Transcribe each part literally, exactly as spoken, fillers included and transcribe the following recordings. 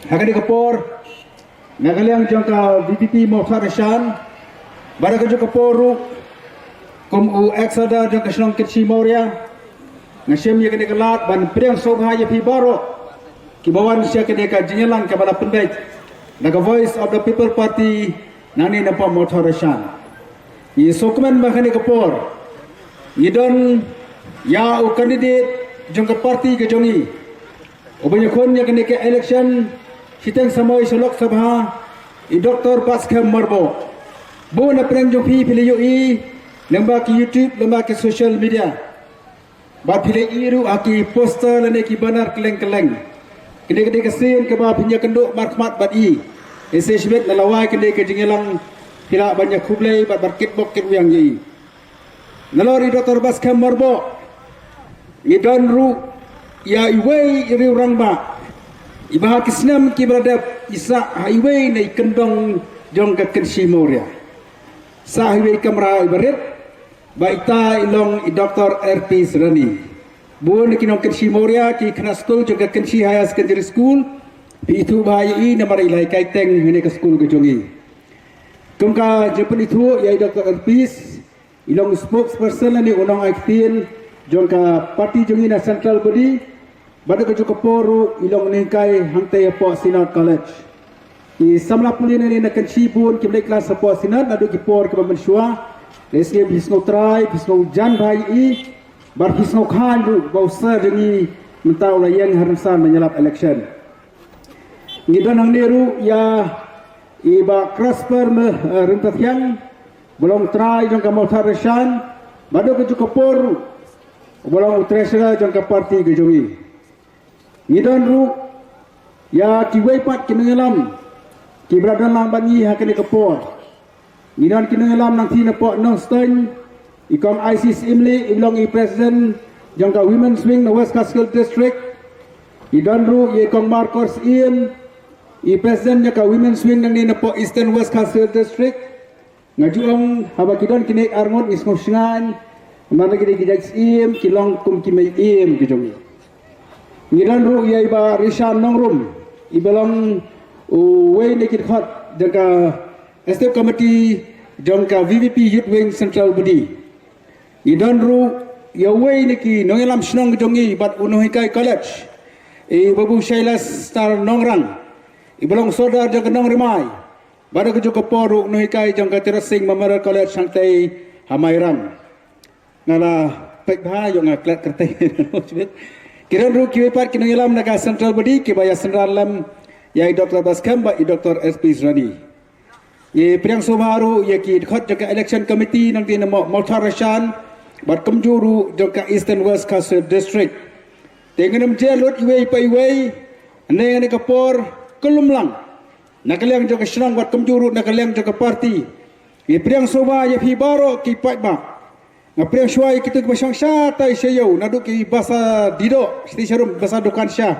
Ha kane ka por, na ka liang jong ka VPP Mawthadraishan, bad ha kajuh ka por ruh, kum u ex-sardar jong ka shnong Kynshi Mawria, nga shim ïa kane ka lad ban pdiang sngewbha ïa phi baroh kiba wan sha kane ka jingïalang kaba la pynbeit da ka Voice of the People Party nangne na Pop Mawthadraishan. Ngi sngewkmen ba ha kane ka por ngi don ïa u candidate jong ka party ka jong ngi, uba ïakhun ïa kane ka election shiteng samoi sha Lok Sabha, i Doctor Batskhem Myrboh. Bun na pdeng jong phi phi la ïohi lyngba ki YouTube, lyngba ki social media, bad phi la ïohi ruh ha ki poster lane ki banner kylleng kylleng. Kane ka dei ka sien kaba phin ïakynduh markhmat bad i. Ïa shisha bad na lawei kane ka jingïalang, phi lah ban ïakhublei bad ban kitbok kitwiang ïa i. Nalor i Doctor Batskhem Myrboh, ngi don ruh ïa iwei i riew rangbah iba ha ki snem kiba la dep i sah ha iwei na i kyndong jong ka Kynshi Mawria. Sah ha iwei i kamra iba rit, ba ita i long i Doctor R P Srani. Bun na ki nong Kynshi Mawria, ki khynnah skul jong ka Kynshi Higher Secondary School, phi ithuh bha ïa i namar i la hikai teng ha kane ka skul ka jong i. Kum ka jingpynithuh ïa i Doctor R P, i long spokesperson lane u nongai ktien jong ka party jong i na Central Body, bad ha kajuh ka por ruh i long u nonghikai hangtei hapoh Synod College. I samla pule nangne na Kynshi bun kim leit klas hapoh Synod naduh ki por kiba mynshuwa. Lehse phi sngewtrai, phi sngew jan bha ïa i, bad phi sngew khlaiñ ruh ba u sir jong ngi mynta u la ïeng ha rynsan ban ïalap election. Ngi don hangne ruh ïa i Bah Crisper Me, eh, Ryntathiang, ba long trai jong ka Mawthadraishan, bad ha kajuh ka por ruh ba long u treasurer jong ka party ka jong ngi. Ngi don ruh ïa kiwei pat ki nongïalam kiba la don lang bad ngi ha kane ka por. Ngi don ki nongïalam nangtei napoh Nongstoiñ, i Kong Isis Imli, i long i president jong ka Women's Wing na West Khasi Hills District. Ngi don ruh ïa i Kong Marcos Ïein, i president jong ka Women's Wing nangne napoh Eastern West Khasi Hills District. Nga ju ong haba ki don kine arngut ngi sngew shngaiñ, namar kine ki jait syiem ki long kum ki mei ïeim ki jong ngi. Ngi don ruh ïa i Bah Rishan Nongrum, iba long uwei na ki dkhot jong ka Executive Committee jong ka VPP Youth Wing Central Body. Ngi don ruh ïa uwei na ki nongïalam shnong jong ngi bad u nonghikai college, i Babu Shailesh Star Nongrang, iba long sordar jong ka Nongrimai. Bad ha kajuh ka por ruh u nonghikai jong ka Tirot Sing Memorial College hangtei ha Mairang. Nga la peit bha ïoh nga klet kyrteng. Ki don ruh kiwei pat ki nongïalam na ka Central Body kiba ïa synran lem ïa i Doctor Batskhem bad i Doctor S P Srani. Ngi pdiang sngewbha ruh ïa ki dkhot jong ka election committee nangtei na Mawthadraishan bad kumjuh ruh jong ka Eastern West Khasi Hills District. Te ngin ym jia lut iwei pa iwei, hynrei ha kane ka por, ka lum lang na ka liang jong ka shnong bad kumjuh ruh na ka liang jong ka party. Ngi pdiang sngewbha ïa phi baroh ki paidbah. Nga pdiang shuwa ïa kito kiba shong shatai sha ïew, naduh kiba sa dih doh, shati sharum, ba sa dukan sha.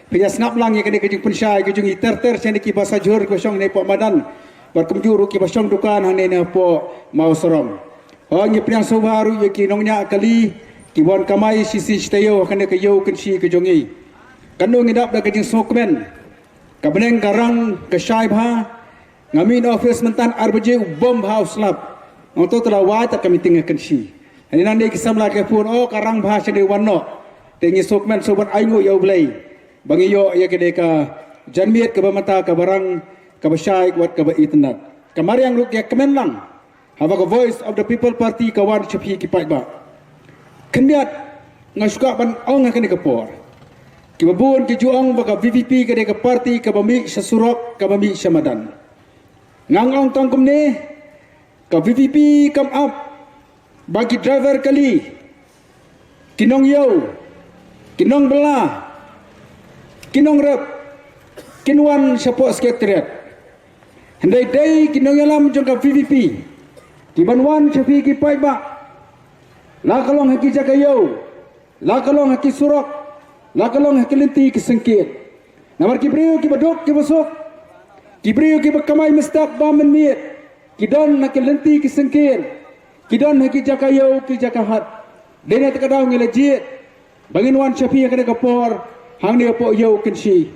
Phi ïa sngap lang ïa kane ka jingpynshai ka jong ngi ter ter sha kine kiba sa jhur kiba shong hangne hapoh madan, bad kumjuh ruh kiba shong dukan hangne hapoh Mawsarong. Ho, ngi pdiang sngewbha ruh ïa ki nongñiah kali kiba wan kamai shisien shatei ïew ha kane ka ïew Kynshi ka jong ngi. Katno ngi dap da ka jingsngewkmen. Ka bneng ka rang ka shai bha. Nga mih na office mynta ar baje u bom bha u slap. Nga ong to te la wai tad ka meeting ha Kynshi. Hangne nangne ki samla ki phone, oh ka rang bha shane wan noh. Te ngi sngewkmen sngewbha ban ainguh ïa U Blei ba ngi ïoh ïa kane ka janmiet kaba mynta kaba rang, kaba shai, wat kaba itynnad. Ka mariang ruh ka ïa kmen lang haba ka Voice of the People Party ka wan sha phi ki paidbah. Khyndiat nga shu kwah ban ong ha kane ka por. Kiba bun ki ju ong ba ka VPP ka dei ka party kaba mih sha surok, kaba mih sha madan. Nga ong tang kumne, ka VPP kam ap ba ki driver kali, ki nongïew, ki nongbylla, ki nongrep kin wan shapoh Secretariat. Hynrei dei ki nongïalam jong ka VPP kiban wan sha phi ki paidbah, la ka long ha ki jaka ïew, la ka long ha ki surok, la ka long ha ki lynti ki syngkien. Namar ki briew kiba duk kiba suk, ki briew kiba kamai mynstep bam mynmiet, ki don ha ki lynti ki syngkien, ki don ha ki jaka ïew ki jaka hat. Dei na kata ka daw ngi la jied ba ngin wan sha phi ha kane ka por hangne hapoh ïew Kynshi.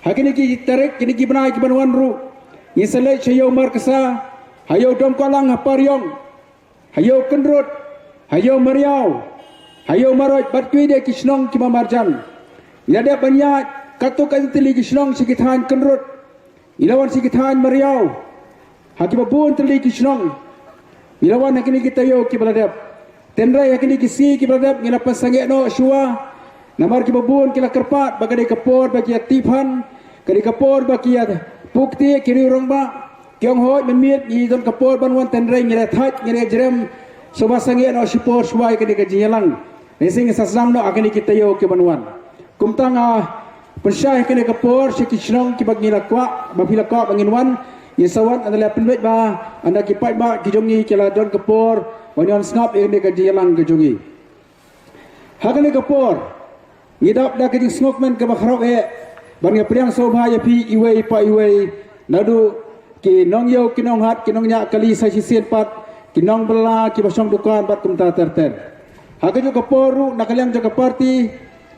Ha kine ki tarik, kine ki bnai ki ban wan ruh, ngin sa leit sha Ïew Markasa, ha Ïew Domkolang ha Pariong, ha Ïew Kynrut, ha Ïew Mariaw, ha Ïew Maroj bad kiwei de ki shnong kiba marjan. Ngi la dep ban ïaid katto katne tylli ki shnong sha ki thaiñ Kynrut, ngi la wan sha ki thaiñ Mariaw, ha kiba bun tylli ki shnong. Ngi la wan ha kine ki taïew kiba la dep. Hynrei ha kine ki sngi kiba la dep ngi la pynsangeh noh shuwa. Namar kiba bun ki la kyrpad ba ka dei ka por ba ki ïa tihphan, ka dei ka por ba ki ïa pukti ki riew rangbah. Ki ong hooid mynmiet ngi don ka por ban wan, hynrei ngi la thait, ngi la jrem. Shuwa sangeh noh shipor shuwa ïa ka dei ka jingïalang. Ngi sing sa sdang noh ha kine ki taïew kiban wan. Kumta nga pynshai ha kane ka por sha ki shnong kiba ngi la kwah, ba phi la kwah ba ngin wan, ngin sa wan, ynda la pynbeit ba ynda ki paidbah ki jong ngi ki la don ka por ban wan sngap ïa kane ka jingïalang ka jong ngi. Ha kane ka por ngi dap da ka jingsngewkmen kaba khraw eh ban ngi pdiang sngewbha ïa phi iwei pa iwei, naduh ki nongïew, ki nonghat, ki nongñiah kali, sa shisien pat ki nongbylla, kiba shong dukan bad kumta ter ter. Ha kajuh ka por ruh na ka liang jong ka party,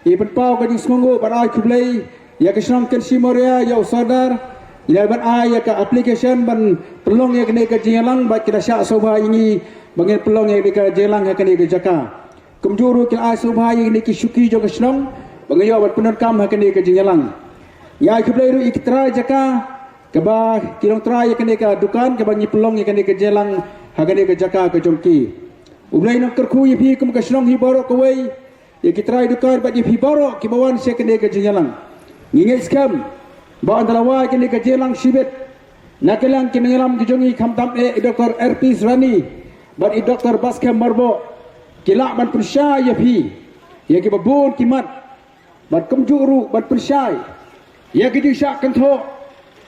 ngi pynpaw ka jingsngewnguh bad ai khublei ïa ka shnong Kynshi Mawria, ïa u Sordar, ïa ban ai ïa ka application ban pynlong ïa kane ka jingïalang bad ki da shah sngewbha ïa ngi ba ngin pynlong ïa kane ka jingïalang ha kane ka jaka. Kumjuh ruh ki la ai sngewbha ïa kine ki shuki jong ka shnong ba ngi ïoh ban pyndonkam ha kane ka jingïalang. Ngi ai khublei ruh ïa ki trai jaka kaba ki long trai ïa kane ka dukan kaba ngi pynlong ïa kane ka jingïalang ha kane ka jaka ka jong ki. U Blei un kyrkhu ïa phi kum ka shnong hi baroh kawei, ïa ki trai dukan bad ïa phi baroh kiba wan sha kane ka jingïalang. Ngi ngeit skhem ba ynda la wai kane ka jingïalang shibit, na ka liang ki nongïalam ki jong ngi khamtam eh i Doktor R P Srani bad i Doktor Baskem Myrboh, ki lah ban pynshai ïa phi ïa kiba bun ki mat, bad kumjuh ruh ban pynshai ïa ki jingshah kynthoh,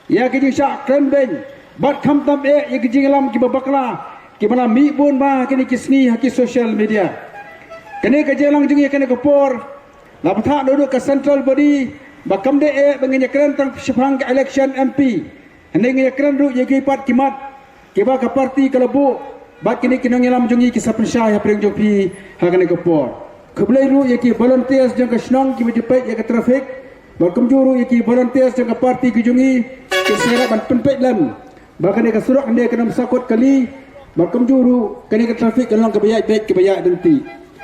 ïa ki jingshah kren beiñ, bad khamtam eh ïa ki jingïalam kiba bakla kiba la mih bun ba ha kine ki sngi ha ki social media. Kane ka jingïalang jong ngi ha kane ka por la pynthah naduh ka central body ba kam dei eh ba ngin ïakren tang shaphang ka election M P. Hynrei ngi ïakren ruh ïa ki pat ki mat kiba ka party ka la buh bad kine ki nongïalam jong ngi ki sa pynshai hapdeng jong phi ha kane ka por. Khublei ruh ïa ki volunteers jong ka shnong kiba ju peit ïa ka traffic, bad kumjuh ruh ïa ki volunteers jong ka party ki jong ngi ki sa ïarap ban pynpeit lem ba kane ka surok hynrei kan ym sakut kali, bad kumjuh ruh kane ka traffic kan long kaba ïaid beit kaba ïaid ryntih.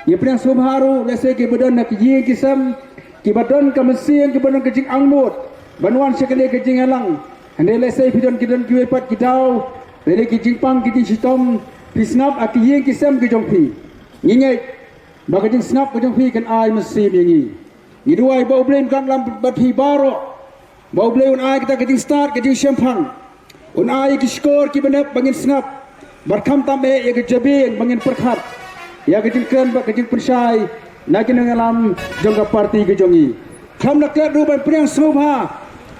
Ngi pdiang sngewbha ruh lehse kiba don na ki ïing ki sem kiba don ka mynsiem, kiba don ka jingangnud ban wan sha kane ka jingïalang. Hynrei lehse phi don, ki don kiwei pat ki daw, lane ki jingpang ki jingshitom, phi sngap ha ki ïing ki sem ki jong phi. Ngi ngeit ba ka jingsngap ka jong phi kan ai mynsiem ïa ngi. Ngi duwai ba U Blei un kyrkhu bad phi baroh, ba U Blei un ai kata ka jingstad ka jingshemphang, un ai ki shkor kiba nep ba ngin sngap, bad khamtam eh ïa ka jabieng ba ngin pyrkhat ïa ka jingkren bad ka jingpynshai na ki nongïalam jong ka party ka jong ngi. Khlem da klet ruh ban pdiang sngewbha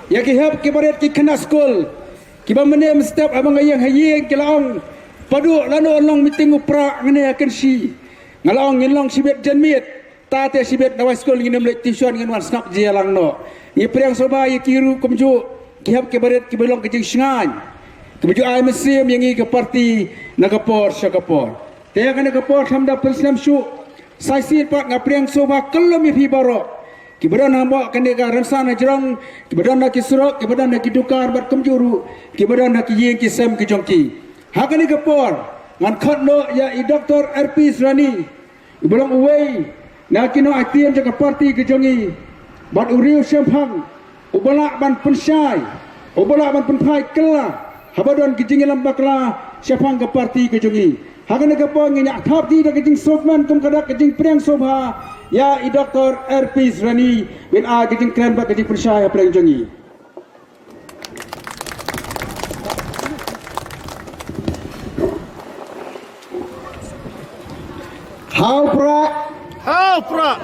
ïa ki hep ki barit, ki khynnah skul kiba mynne mynstep haba nga ïeng ha ïing ki la ong, Padu, lano long meeting u Prah hangne ha Kynshi? Nga la ong, ngin long shibit janmiet. Ta te shibit na wai skul ngin ym leit tuition, ngin wan sngap jingïalang noh. Ngi pdiang sngewbha ïa ki ruh kumjuh, ki hep ki barit kiba long ka jingshngaiñ, kiba ju ai mynsiem ïa ngi ka party na ka por sha ka por. Te ha kane ka por khlem da pynslem shuh, sa shisien pat nga pdiang sngewbha kyllum ïa phi baroh kiba don ha mo kane ka rynsan hajrong, kiba don ha ki surok, kiba don ha ki dukan bad kumjuh ruh kiba don ha ki ïing ki sem ki jong ki. Ha kane ka por ngan khot noh ïa i Doktor R P Srani, uba long uwei na ki nongaitien jong ka party ka jong ngi, bad u riew shemphang uba lah ban pynshai, uba lah ban pynphai kylla haba don ki jingïalam bakla shaphang ka party ka jong ngi. Ha kane ka por ngin ïa thap kti da ka jingsngewkmen kum ka dak ka jingpdiang sngewbha ïa i Doktor R P Srani ban ai ka jingkren bad ka jingpynshai hapdeng jong ngi. Ha u Prah! Ha u Prah!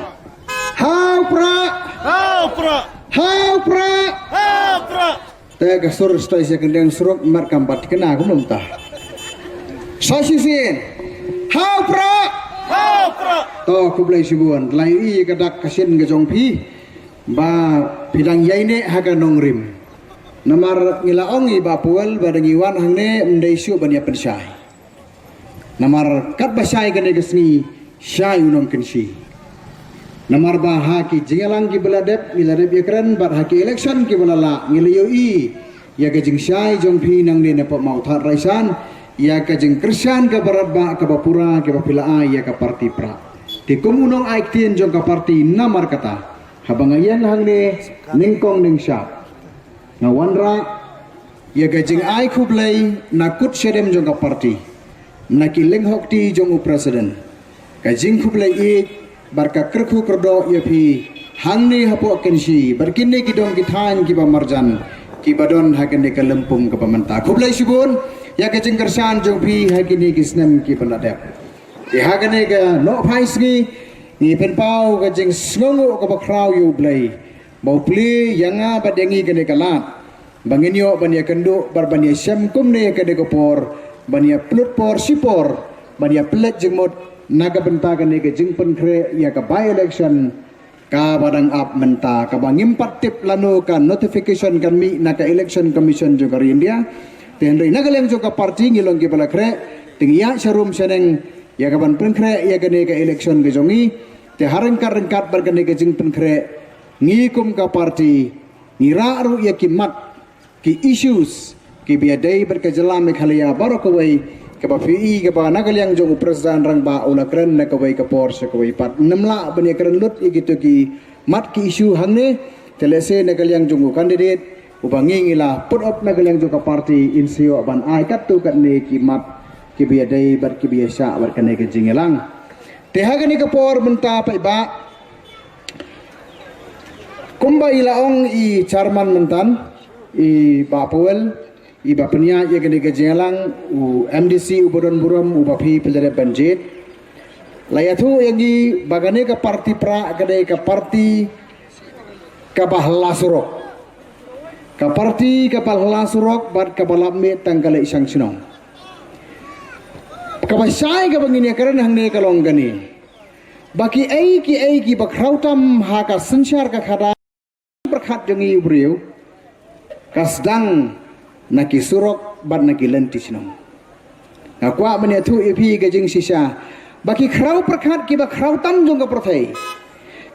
Ha u Prah! Ha u Prah! Ha u Prah! Ha u Prah! Te ka sur stai se kendeng surok mat kam pat kena kumta. Sa shisien. Ha u Prah! Ha u Prah! To, khublei shibun. Lai i ka dak ka shin ka jong phi ba phi dang ïaineh ha ka nongrim. Namar ngi la ong i Bah Powell ba dang i wan hangne ym dei shuh ban ïa pynshai. Namar katba shai kane ka sngi, shai u nongkynshi. Namar ba ha ki jingïalang kiba la dep, ngi la dep ïakren, bad ha ki election kiba la lah, ngi la ïohi ïa ka jingshai jong phi nangne na Mawthadraishan, ïa ka jingkyrshan kaba radbah kaba pura kaba phi la ai ïa ka party Prah. Te kum u nongai ktien jong ka party, namar kata, haba nga ïeng hangne nyngkong nyngshah, nga wanrah ïa ka jingai khublei na kut shadem jong ka party, na ki lynghokti jong u president. Ka jingkhublei ïeit bad ka kyrkhu kyrdoh ïa phi hangne hapoh Kynshi bad kine ki dong ki thaiñ kiba marjan kiba don ha kane ka lympung kaba mynta. Khublei shibun ïa ka jingkyrshan jong phi ha kine ki snem kiba la dep. Te ha kane ka nohphai sngi, ngi pynpaw ka jingsngewnguh kaba khraw ïa U Blei ba u plie ïa nga bad ïa ngi kane ka lad ba ngin ïoh ban ïakynduh bad ban ïashem kumne kane ka por, ban ïaplut por shi por, ban ïapynleit jingmut na ka bynta kane ka jingpynkhreh ïa ka by-election kaba dang ap mynta, kaba ngim pat tip lano ka notification kan mih na ka Election Commission jong ka ri India. Te hynrei na ka liang jong ka party ngi long kiba la khreh, te ngi ïaid sharum shaneng ïa ka ban pynkhreh ïa kane ka election ka jong ngi. Te ha ryngkat ryngkat bad kane ka jingpynkhreh, ngi kum ka party ngi rah ruh ïa ki mat, ki issues kiba ïadei bad ka jylla Meghalaya baroh kawei, kaba phi i kaba na ka liang jong u President Rangbah u la kren na kawei ka por sha kawei pat. Ngim lah ban ïakren lut ïa kito ki mat ki issue hangne, te lehse na ka liang jong u candidate uba ngi ngi la put up na ka liang jong ka party, in sa ïoh ban ai katto katne ki mat kiba ïadei bad kiba ïashah bad kane ka jingïalang. Te ha kane ka por mynta paidbah, kumba i la ong i chairman mynta, i Bah Powell, iba pynïaid ïa kane ka jingïalang, u M D C uba don burom, uba phi phi la dep ban jied, la ïathuh ïa ngi ba kane ka party Prah ka dei ka party kaba hla surok. Ka party kaba hla surok bad kaba lap miet tang ka leit shang shnong. Kaba shai kaba ngin ïakren hangne ka long kane, ba kiei kiei kiba khraw tam ha ka synshar ka khadar pyrkhat jong ngi u briew, ka sdang na ki surok bad na ki lynti shnong. Nga kwah ban ïathuh ïa phi ka jingshisha ba ki khraw pyrkhat kiba khraw tam jong ka pyrthei,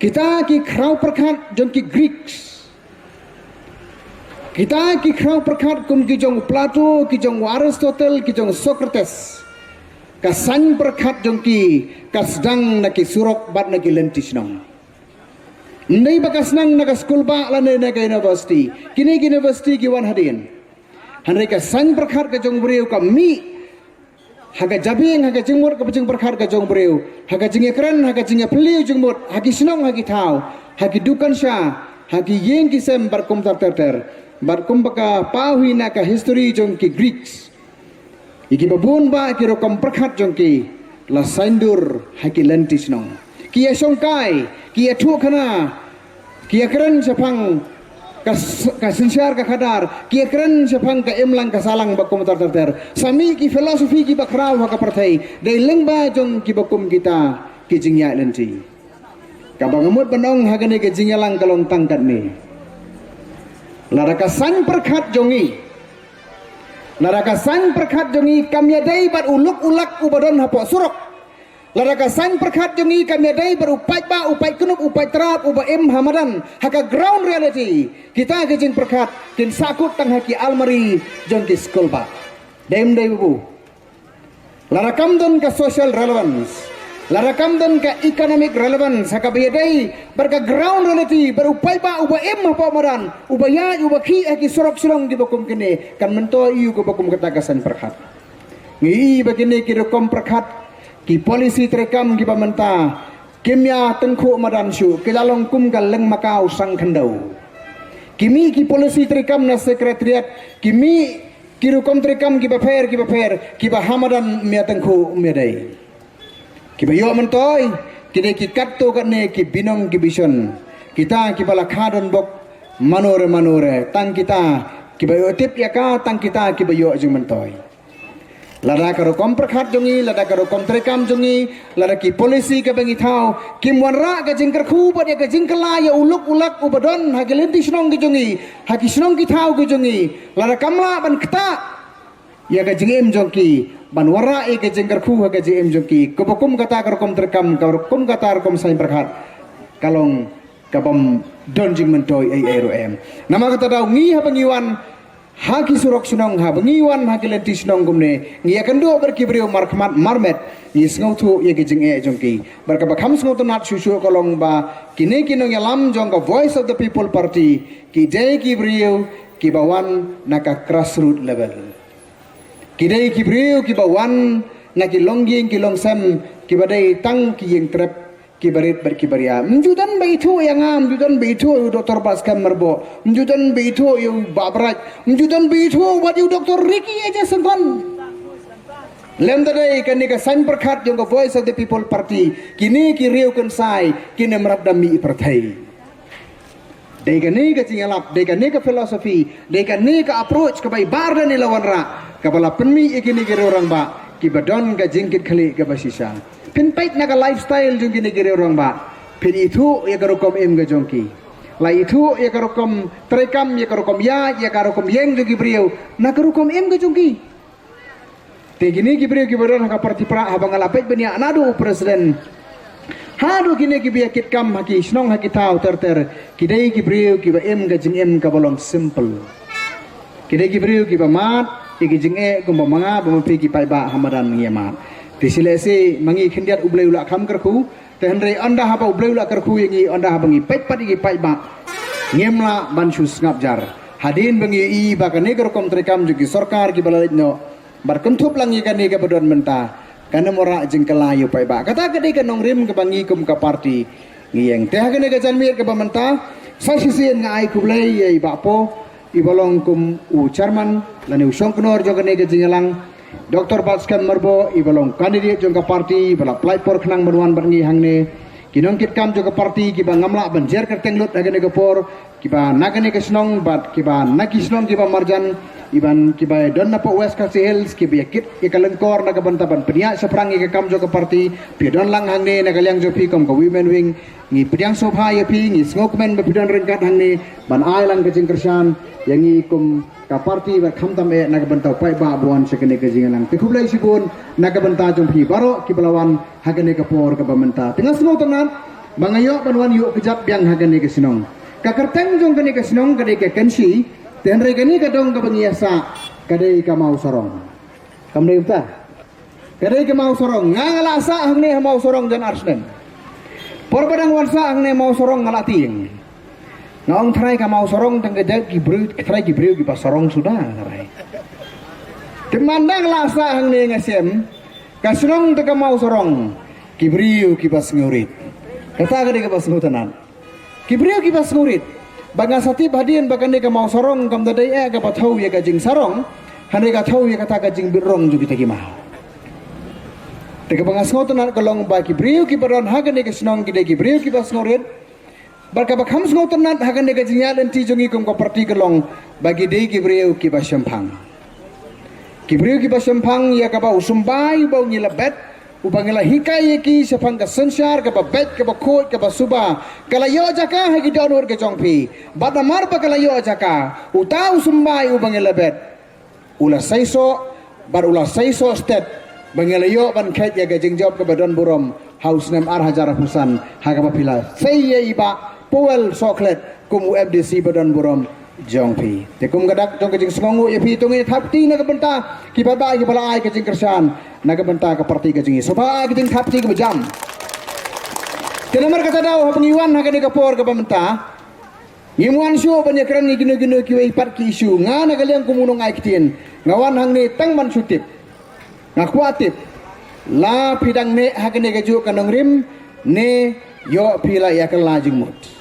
kita ki khraw pyrkhat jong ki Greeks, kita ki khraw pyrkhat kum ki jong u Plato, ki jong u Aristotle, ki jong u Socrates, ka saiñ pyrkhat jong ki ka sdang na ki surok bad na ki lynti shnong. Ym dei ba ka sdang na ka skul bah lane na ka university. Kine ki university ki wan hadien. Hynrei ka saiñ pyrkhat ka jong u briew ka mih ha ka jabieng, ha ka jingmut kaba jingpyrkhat ka jong u briew, ha ka jingïakren, ha ka jingïaphylliew jingmut, ha ki shnong, ha ki thaw, ha ki dukan sha, ha ki ïing ki sem bad kumta ter ter. Bad kumba ka paw hi na ka history jong ki Greeks, ïa kiba bun bah ki rukom pyrkhat jong ki la saiñdur ha ki lynti shnong. Ki ïashongkai, ki ïathuhkhana, ki ïakren shaphang ka s-, ka synshar ka khadar, ki ïakren shaphang ka imlang ka sahlang bad kumta ter ter. Sa mih ki philosophy kiba khraw ha ka pyrthei, dei lyngba jong kiba kum kita ki jingïaid lynti. Kaba nga mut ban ong ha kane ka jingïalang ka long tang katne. Lada ka saiñ pyrkhat jong ngi, lada ka saiñ pyrkhat jong ngi kam ïadei bad u luk u lak uba don hapoh surok, lada ka saiñ pyrkhat jong ngi kam ïadei bad u paidbah, u paidknop, u paidtrap uba im ha madan, ha ka ground reality, kita ki jingpyrkhat kin sahkut tang ha ki almari jong ki skul bah. Dei ym dei, babu? Lada kam don ka social relevance, lada kam don ka economic relevance ha kaba ïadei bad ka ground reality, bad u paidbah uba im hapoh madan, uba ïaid, uba khih ha ki surok shnong kiba kum kine, kan myntoi aïu kaba kum kata ka saiñ pyrkhat? Ngi i ba kine ki rukom pyrkhat, ki policy treikam kiba mynta kim ïa tyngkhuh madan shuh, ki la long kum ka lyngmakaw sang khyndew. Ki mih ki policy treikam na Secretariat, ki mih ki rukom treikam kiba pher kiba pher, kiba ha madan ym ïa tyngkhuh, ym ïa dei. Kiba ïoh myntoi ki dei ki katto katne ki binong ki bishon, kita kiba la kha donbok mano re mano re, tang kita kiba ïoh tip ïa ka, tang kita kiba ïoh jingmyntoi. Lada ka rukom pyrkhat jong ngi, lada ka rukom treikam jong ngi, lada ki policy kaba ngi thaw kim wanrah ka jingkyrkhu bad ïa ka jingkylla ïa u luk u lak uba don ha ki lynti shnong ki jong ngi, ha ki shnong ki thaw ki jong ngi, lada kam lah ban ktah ïa ka jingim jong ki, ban wanrah ïa ka jingkyrkhu ha ka jingim jong ki, kaba kum kata ka rukom treikam, kaba kum kata rukom saiñ pyrkhat, ka long ka bym don jingmyntoi ei ei ruh em. Namar kata daw ngi haba ngi wan ha ki surok shnong, haba ngi wan ha ki lynti shnong kumne, ngi ïakynduh bad ki briew markhmat marmet, ngi sngewthuh ïa ki jingeh jong ki. Bad kaba kham sngewtynnat shuh shuh ka long ba kine ki nongïalam jong ka Voice of the People Party ki dei ki briew kiba wan na ka grassroots level. Ki dei ki briew kiba wan na ki longïing ki longsem, kiba dei tang ki ïing trep, kiba rit bad kiba ria. Ym ju don ba ithuh ïa nga, ym ju don ba ithuh ïa u Doktor Batskhem Myrboh, ym ju don ba ithuh ïa u Bah Bright, ym ju don ba ithuh wat ïa u Doktor Ricky A J Syngkon. Lem da dei kane ka saiñ pyrkhat jong ka Voice of the People Party, kine ki riew kynsai, kine mrad da mih pyrthei. Dei kane ka jingïalap, dei kane ka philosophy, dei kane ka approach kaba i Bah Ardent i la wanrah, kaba la pynmih ïa kine ki riew rangbah kiba don ka jingkitkhlieh kaba shisha. Phin peit na ka lifestyle jong kine ki riew rangbah, phin ithuh ïa ka rukom im ka jong ki. La ithuh ïa ka rukom treikam, ïa ka rukom ïaid, ïa ka rukom ïeng jong ki briew na ka rukom im ka jong ki. Te kine ki briew kiba don ha ka party Prah, haba nga la peit bniah naduh u president haduh kine kiba ïa kit kam ha ki shnong ha ki thaw ter ter, ki dei ki briew kiba im ka jingim kaba long simple. Ki dei ki briew kiba mad ïa ki jingeh kumba ma nga bad ma phi ki paidbah ha madan ngi ïa mad. Te shi lehse ma ngi khyndiat U Blei u la kham kyrkhu, te hynrei ynda haba U Blei u la kyrkhu ïa ngi, ynda haba ngi peit pat ïa ki paidbah, ngim lah ban shu sngap jar. Hadien ba ngi ïohi ba kane ka rukom treikam jong ki sorkar kiba la leit noh, bad kynthup lang ïa kane kaba don mynta, kan ym wanrah jingkylla ïa u paidbah. Kata ka dei ka nongrim kaba ngi kum ka party ngi ïeng. Te ha kane ka janmiet kaba mynta, sa shisien nga ai khublei ïa i Bah Poh, iba long kum u chairman lane u shongknor jong kane ka jingïalang, Doktor Batskhem Myrboh, iba long candidate jong ka party, iba la pynlait por khnang ban wan bad ngi hangne, ki nongkitkam jong ka party kiba ngam lah ban jer kyrteng lut ha kane ka por, kiba na kane ka shnong bad kiba na ki shnong kiba marjan, iban kiba don na poh West Khasi Hills, kiba ïa kit ïa ka lyngkor na ka bynta ban pynïaid shaphrang ïa ka kam jong ka party, phi don lang hangne na ka liang jong phi kum ka Women Wing. Ngi pdiang sngewbha ïa phi, ngi sngewkmen ba phi don ryngkat hangne ban ai lang ka jingkyrshan ïa ngi kum ka party bad khamtam eh na ka bynta u paidbah ba wan sha kane ka jingïalang. Te khublei shibun na ka bynta jong phi baroh kiba la wan ha kane ka por kaba mynta. Te nga sngewtynnat ba nga ïoh ban wan ïuh kjat biang ha kane ka shnong. Ka kyrteng jong kane ka shnong ka dei ka Kynshi, te hynrei kane ka dong kaba ngi ïa sah ka dei ka Mawsarong. Kam dei kumta? Ka dei ka Mawsarong. Nga nga la sah hangne ha Mawsarong jan ar snem. Por ba dang wan sah hangne Mawsarong nga la tieng. Nga ong trai ka Mawsarong tang ka dei ki briew, trai ki briew kiba sarong suda, trai. Te man dang la sah hangne nga shem, ka shnong te ka Mawsarong, ki briew kiba sngewrit. Kata ka dei kaba sngewtynnat. Ki briew kiba sngewrit. Ba nga sa tip hadien ba kane ka Mawsarong kam da dei eh kaba thew ïa ka jingsarong, hynrei ka thew ïa kata ka jingbitrong jong kita ki maw. Te kaba nga sngewtynnat ka long ba ki briew kiba don ha kane ka shnong ki dei ki briew kiba sngewrit. Bad kaba kham sngewtynnat ha kane ka jingïaid lynti jong ngi kum ka party ka long ba ki dei ki briew kiba shemphang. Ki briew kiba shemphang ïa kaba u symbai uba ngi la bet, uba ngi la hikai ïa ki shaphang ka synshar kaba beit, kaba khuid, kaba suba, ka la ïoh jaka ha ki dohnud ka jong phi. Bad namar ba ka la ïoh jaka, uta u symbai uba ngi la bet, u la seisoh, bad u la seisoh stet ba ngi la ïoh ban kheit ïa ka jingjop kaba don burom ha u snem ar hajar arphew san, ha kaba phi la sei ïa i Bah Powell Sohkhlet kum u M D C ba don burom jong phi. Te kum ka dak jong ka jingsngewnguh ïa phi, to ngin thap kti na ka bynta ki paidbah kiba la ai ka jingkyrshan na ka bynta ka party ka jong ngi. Sngewbha ai ka jingthap kti kaba jam. Te namar kata daw haba ngi wan ha kane ka por kaba mynta, ngim wan shuh ban ïakren ïa kino kino kiwei pat ki issue. Nga na ka liang kum u nongai ktien, nga wan hangne tang ban shu tip. Nga kwah tip, la phi dang neh ha kane kajuh ka nongrim, ne ïoh phi la ïa kylla jingmut.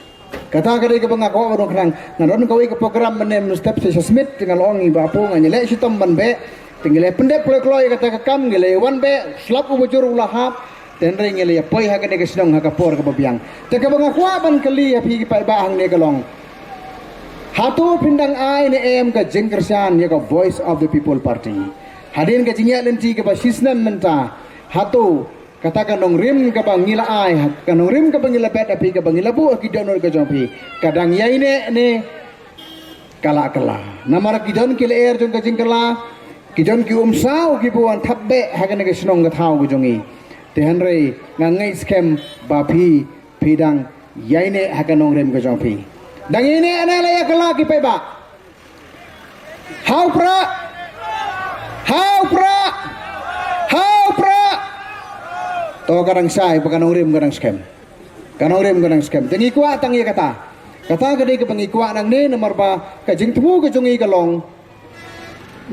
Kata ka dei kaba nga kwah ban ong khnang. Nga don kawei ka program mynne mynstep sha Smit, te nga la ong i Bah Poh, nga ngi leh shitom ban beh. Te ngi la pyndep kloi kloi ïa kata ka kam, ngi la wan beh, slap uba jur u la hap. Te hynrei ngi la ïa poi ha kane ka shnong ha ka por kaba biang. Te kaba nga kwah ban kylli ïa phi ki paidbah hangne ka long, hato phin dang ai ne em ka jingkyrshan ïa ka Voice of the People Party? Hadien ka jingïaid lynti kaba shisnem mynta, hato kata ka nongrim kaba ngi la ai, ka nongrim kaba ngi la bet ha phi, kaba ngi la buh ha ki dohnud ka jong phi, ka dang ïaineh ne ka la kylla? Namar ki don ki lyer jong ka jingkylla, ki don ki umsaw kiba wan thap beh ha kane ka shnong ka thaw ka jong ngi. Te hynrei nga ngeit skhem ba phi, phi dang Ïaineh ha ka nongrim ka jong phi. Dang ïaineh ne la ïa kylla ki paidbah? Hau pra. Hau pra. Hau pra. To ka dang shai ba ka nongrim ka dang skhem. Ka nongrim ka dang skhem. Te ngi kwah tang ïa kata. Kata ka dei kaba ngi kwah nangne namar ba ka jingthmu ka jong ngi ka long.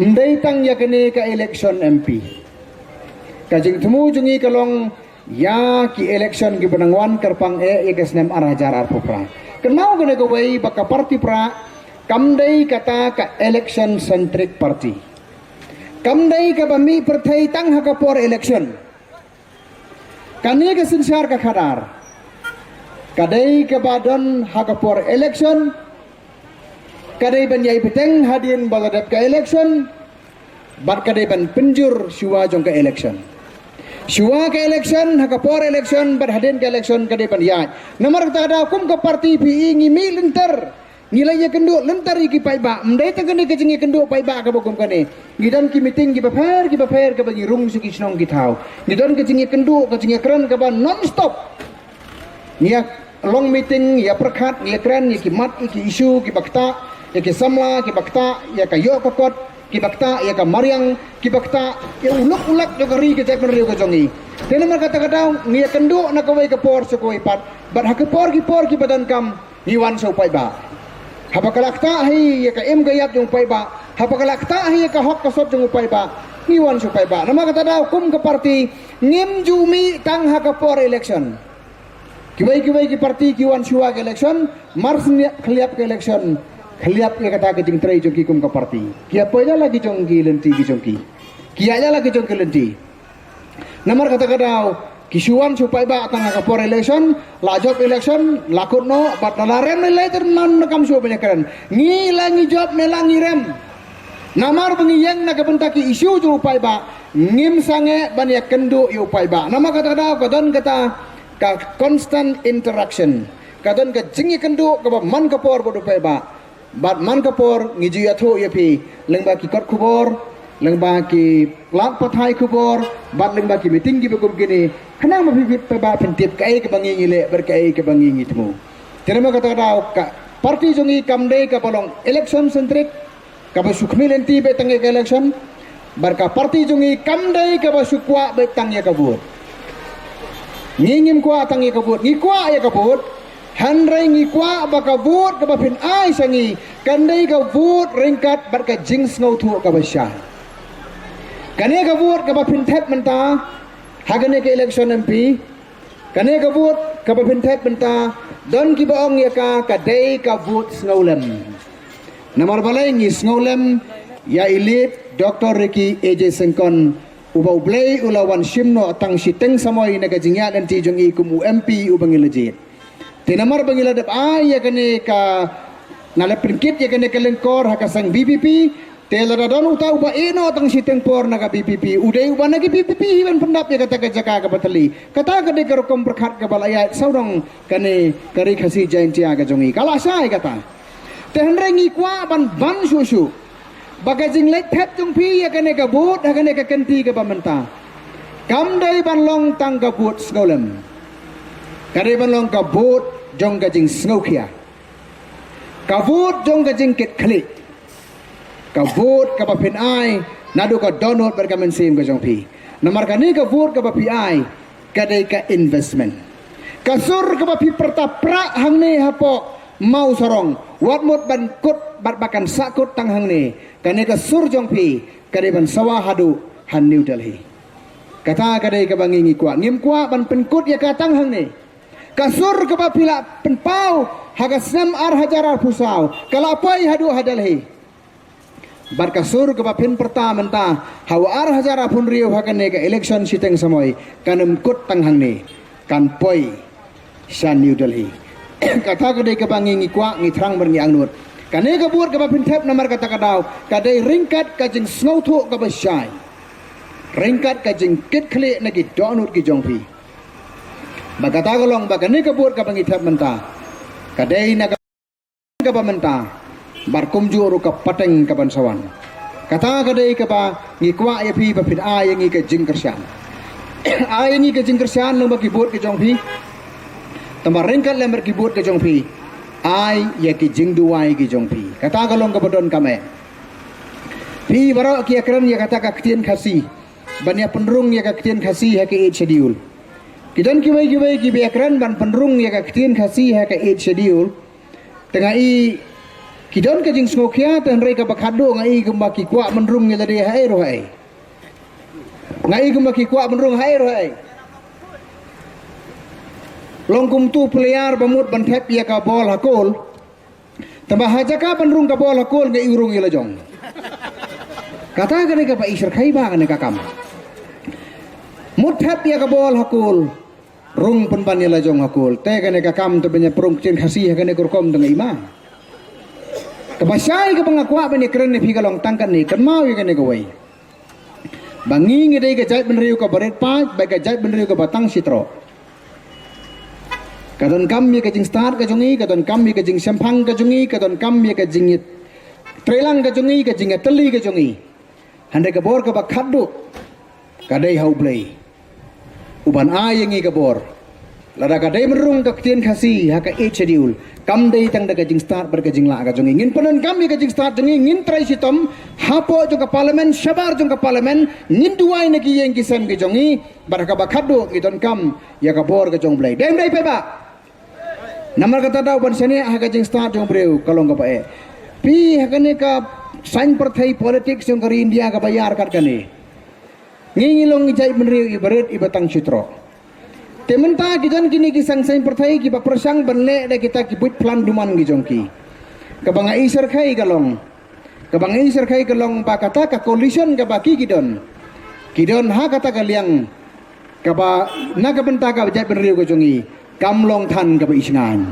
Ym dei tang ïa kane ka election M P. Ka jingthmu jong ngi ka long ïa ki election kiba nang wan kyrpang eh ïa ka snem ar hajar arphew phra. Kynmaw kane kawei ba ka party pra kam dei kata ka election centric party. Kam dei kaba mih pyrthei tang ha ka por election. Kane ka synshar ka khadar ka dei kaba don ha ka por election. Ka dei ban ïai bteng hadien ba la dep ka election. Bad ka dei ban pynjur shuwa jong ka election. Shuwa ka election, ha ka por election bad hadien ka election ka dei ban ïaid. Namar kata ka daw kum ka party phi i ngi mih lynter. Ngi la ïakynduh lynter ïa ki paidbah. Ym dei tang kane ka jingïakynduh paidbah kaba kum kane. Ngi don ki meeting kiba pher kiba pher kaba ngi rung sha ki shnong ki thaw. Ngi don ka jingïakynduh ka jingïakren kaba non stop. Ngi ïa long meeting, ïa pyrkhat, ngi ïa kren ïa ki mat, ïa ki issue kiba ktah, ïa ki samla kiba ktah, ïa ka ïoh ka kot kiba ktah, ïa ka mariang kiba ktah, ïa u lok u lak jong ka ri ka jaitbynriew ka jong ngi. Te namar kata ka daw ngi ïakynduh na kawei ka por sha kawei pat. Bad ha ki por ki por kiba donkam ngi wan sha u paidbah. Haba ka la ktah hi ïa ka im ka ïap jong u paidbah, haba ka la ktah hi ïa ka hok ka sot jong u paidbah, ngi wan sha u paidbah. Namar kata daw kum ka party ngim ju mih tang ha ka por election. Kiwei kiwei ki party ki wan shuwa ka election, mar sniap khliap ka election, khliap ïa kata ka jingtrei jong ki kum ka party. Ki ïa poi la ki jong ki lynti ki jong ki. Ki ïa la ki jong ki lynti. Namar kata ka daw ki shu wan shu paidbah tang ha ka por election, la jop election la kut noh bad la rem ne lei ter man na kam shu ban ïakren. Ngi la ngi jop ne la ngi rem. Namar ba ngi ïeng na ka bynta ki issue jong u paidbah, ngim sangeh ban ïakynduh ïa u paidbah. Namar kata ka daw ka don kata ka constant interaction. Ka don ka jingïakynduh kaba man ka por bad u paidbah. Bad man ka por ngi ju ïathuh ïa phi lyngba ki kot khubor, lyngba ki lad pathai khubor, bad lyngba ki meeting kiba kum kine. Khnang ba phi bit paidbah phin tip kaei kaba ngi ngi leh bad kaei kaba ngi ngi thmu. Te namar kata ka daw ka party jong ngi kam dei kaba long election centric. Kaba shu khmih lynti beit tang ïa ka election. Bad ka party jong ngi kam dei kaba shu kwah beit tang ïa ka vote. Ngi ngim kwah tang ïa ka vote, ngi kwah ïa ka vote. Hynrei ngi kwah ba ka vote kaba phin ai sha ngi kan dei ka vote ryngkat bad ka jingsngewthuh kaba shai. Kane ka vote kaba phin thep mynta ha kane ka election M P. Kane ka vote kaba phin thep mynta, don kiba ong ïa ka ka dei ka vote sngewlem. Namar balei ngi sngewlem ïa i late Doctor Ricky A J Syngkon, uba U Blei u la wan shim noh tang shiteng samoi na ka jingïaid lynti jong i kum u M P uba ngi la jied. Te namar ba ngi la dep ai ïa kane ka, na la pynkit ïa kane ka lyngkor ha ka seng V P P. Te lada don uta uba ïeh noh tang shiteng por na ka V P P, u dei uba na ka V P P hi ban pyndap ïa kata ka jaka kaba tylli. Kata ka dei ka rukom pyrkhat kaba la ïaid sawdong kane ka Ri Khasi Jaintia ka jong ngi. Ka la shai kata. Te hynrei ngi kwah ban ban shuh shuh ba ka jingleit thep jong phi ïa kane ka vote ha kane ka kynti kaba mynta kam dei ban long tang ka vote sngewlem. Ka dei ban long ka vote jong ka jingsngewkhia. Ka vote jong ka jingkitkhlieh. Ka vote kaba phin ai naduh ka dohnud bad ka mynsiem ka jong phi. Namar kane ka vote kaba phi ai ka dei ka investment. Ka sur kaba phi pyrta prah hangne hapoh Mawsarong, wat mut ban kut bad ba kan sahkut tang hangne. Kane ka sur jong phi ka dei ban sawa haduh ha New Delhi. Kata ka dei kaba ngi ngi kwah, ngim kwah ban pynkut ïa ka tang hangne. Ka sur kaba phi la pynpaw ha ka snem ar hajar arphew saw ka la poi haduh ha Delhi. Bad ka sur kaba phin pyrta mynta ha u ar hajar arphew hynriew ha kane ka election shiteng samoi kan ym kut tang hangne, kan poi sha New Delhi. Kata ka dei kaba ngi ngi kwah, ngi thrang bad ngi angnud. Kane ka vote kaba phin thep namar kata ka daw ka dei ryngkat ka jingsngewthuh kaba shai, ryngkat ka jingkitkhlieh na ki dohnud ki jong phi. Ba kata ka long ba kane ka vote kaba ngi thep mynta ka dei na ka kaba mynta bad kumjuh ruh ka pateng kaban sa wan. Kata ka dei kaba ngi kwah ïa phi ba phin ai ïa ngi ka jingkyrshan. Ai ïa ngi ka jingkyrshan lyngba ki vote ki jong phi. Tangba ryngkat lem bad ki vote ka jong phi, ai ïa ki jingduwai ki jong phi. Kata ka long kaba donkam eh. Phi baroh ki ïakren ïa kata ka ktien Khasi, ban ïa pynrung ïa ka ktien Khasi ha ka Eighth Schedule. Ki don kiwei kiwei kiba ïakren ban pynrung ïa ka ktien Khasi ha ka Eighth Schedule. Te nga i ki don ka jingsngewkhia, te hynrei kaba khatduh nga i kumba ki kwah pynrung ïa lade haei ruh haei. Nga i kumba ki kwah pynrung haei ruh haei. Long kum uto u player ba mut ban thep ïa ka bol ha kol. Tangba ha jaka ban rung ka bol ha kol nga i u rung ïa la jong. Kata kane kaba i shyrkhei ba kane ka kam. Mut thep ïa ka bol ha kol, rung pynban ïa la jong ha kol. Te kane ka kam te ban ïa pynrung ktien Khasi ha kane ka rukom te nga i ma. Kaba shai kaba nga kwah ban ïakren ïa phi ka long tang kane, kynmaw ïa kane kawei. Ba ngi ngi dei ka jaitbynriew kaba rit paid bad ka jaitbynriew kaba tang shitroh. Ka donkam ïa ka jingstad ka jong ngi, ka donkam ïa ka jingshemphang ka jong ngi, ka donkam ïa ka jingïatreilang ka jong ngi, ka jingïatylli ka jong ngi. Hynrei ka bor kaba khatduh ka dei ha U Blei uban ai ïa ngi ka bor. Lada ka dei ban rung ka ktien Khasi ha ka Eighth Schedule, kam dei tang da ka jingstad bad ka jinglah ka jong ngi. Ngin pyndonkam ïa ka jingstad jong ngi, ngin trei shitom hapoh jong ka parliament, shabar jong ka parliament, ngin duwai na ki ïing ki sem ki jong ngi, bad ha kaba khatduh ngi donkam ïa ka bor ka jong U Blei. Dei ym dei paidbah? Namar kata da u ban shaniah ha ka jingstad jong u briew ka long kaba eh. Phi ha kane ka saiñ pyrthei, politics jong ka ri India kaba ïar kat kane. Ngi ngi long i jaitbynriew iba rit iba tang shitroh. Te mynta ki don kine ki seng saiñ pyrthei kiba pyrshang ban leh da kita ki buit plan duman ki jong ki. Kaba nga i shyrkhei ka long, kaba nga i shyrkhei ka long ba kata ka coalition kaba ki ki don, ki don ha kata ka liang kaba na ka bynta ka jaitbynriew ka jong ngi kam long than kaba i shngaiñ.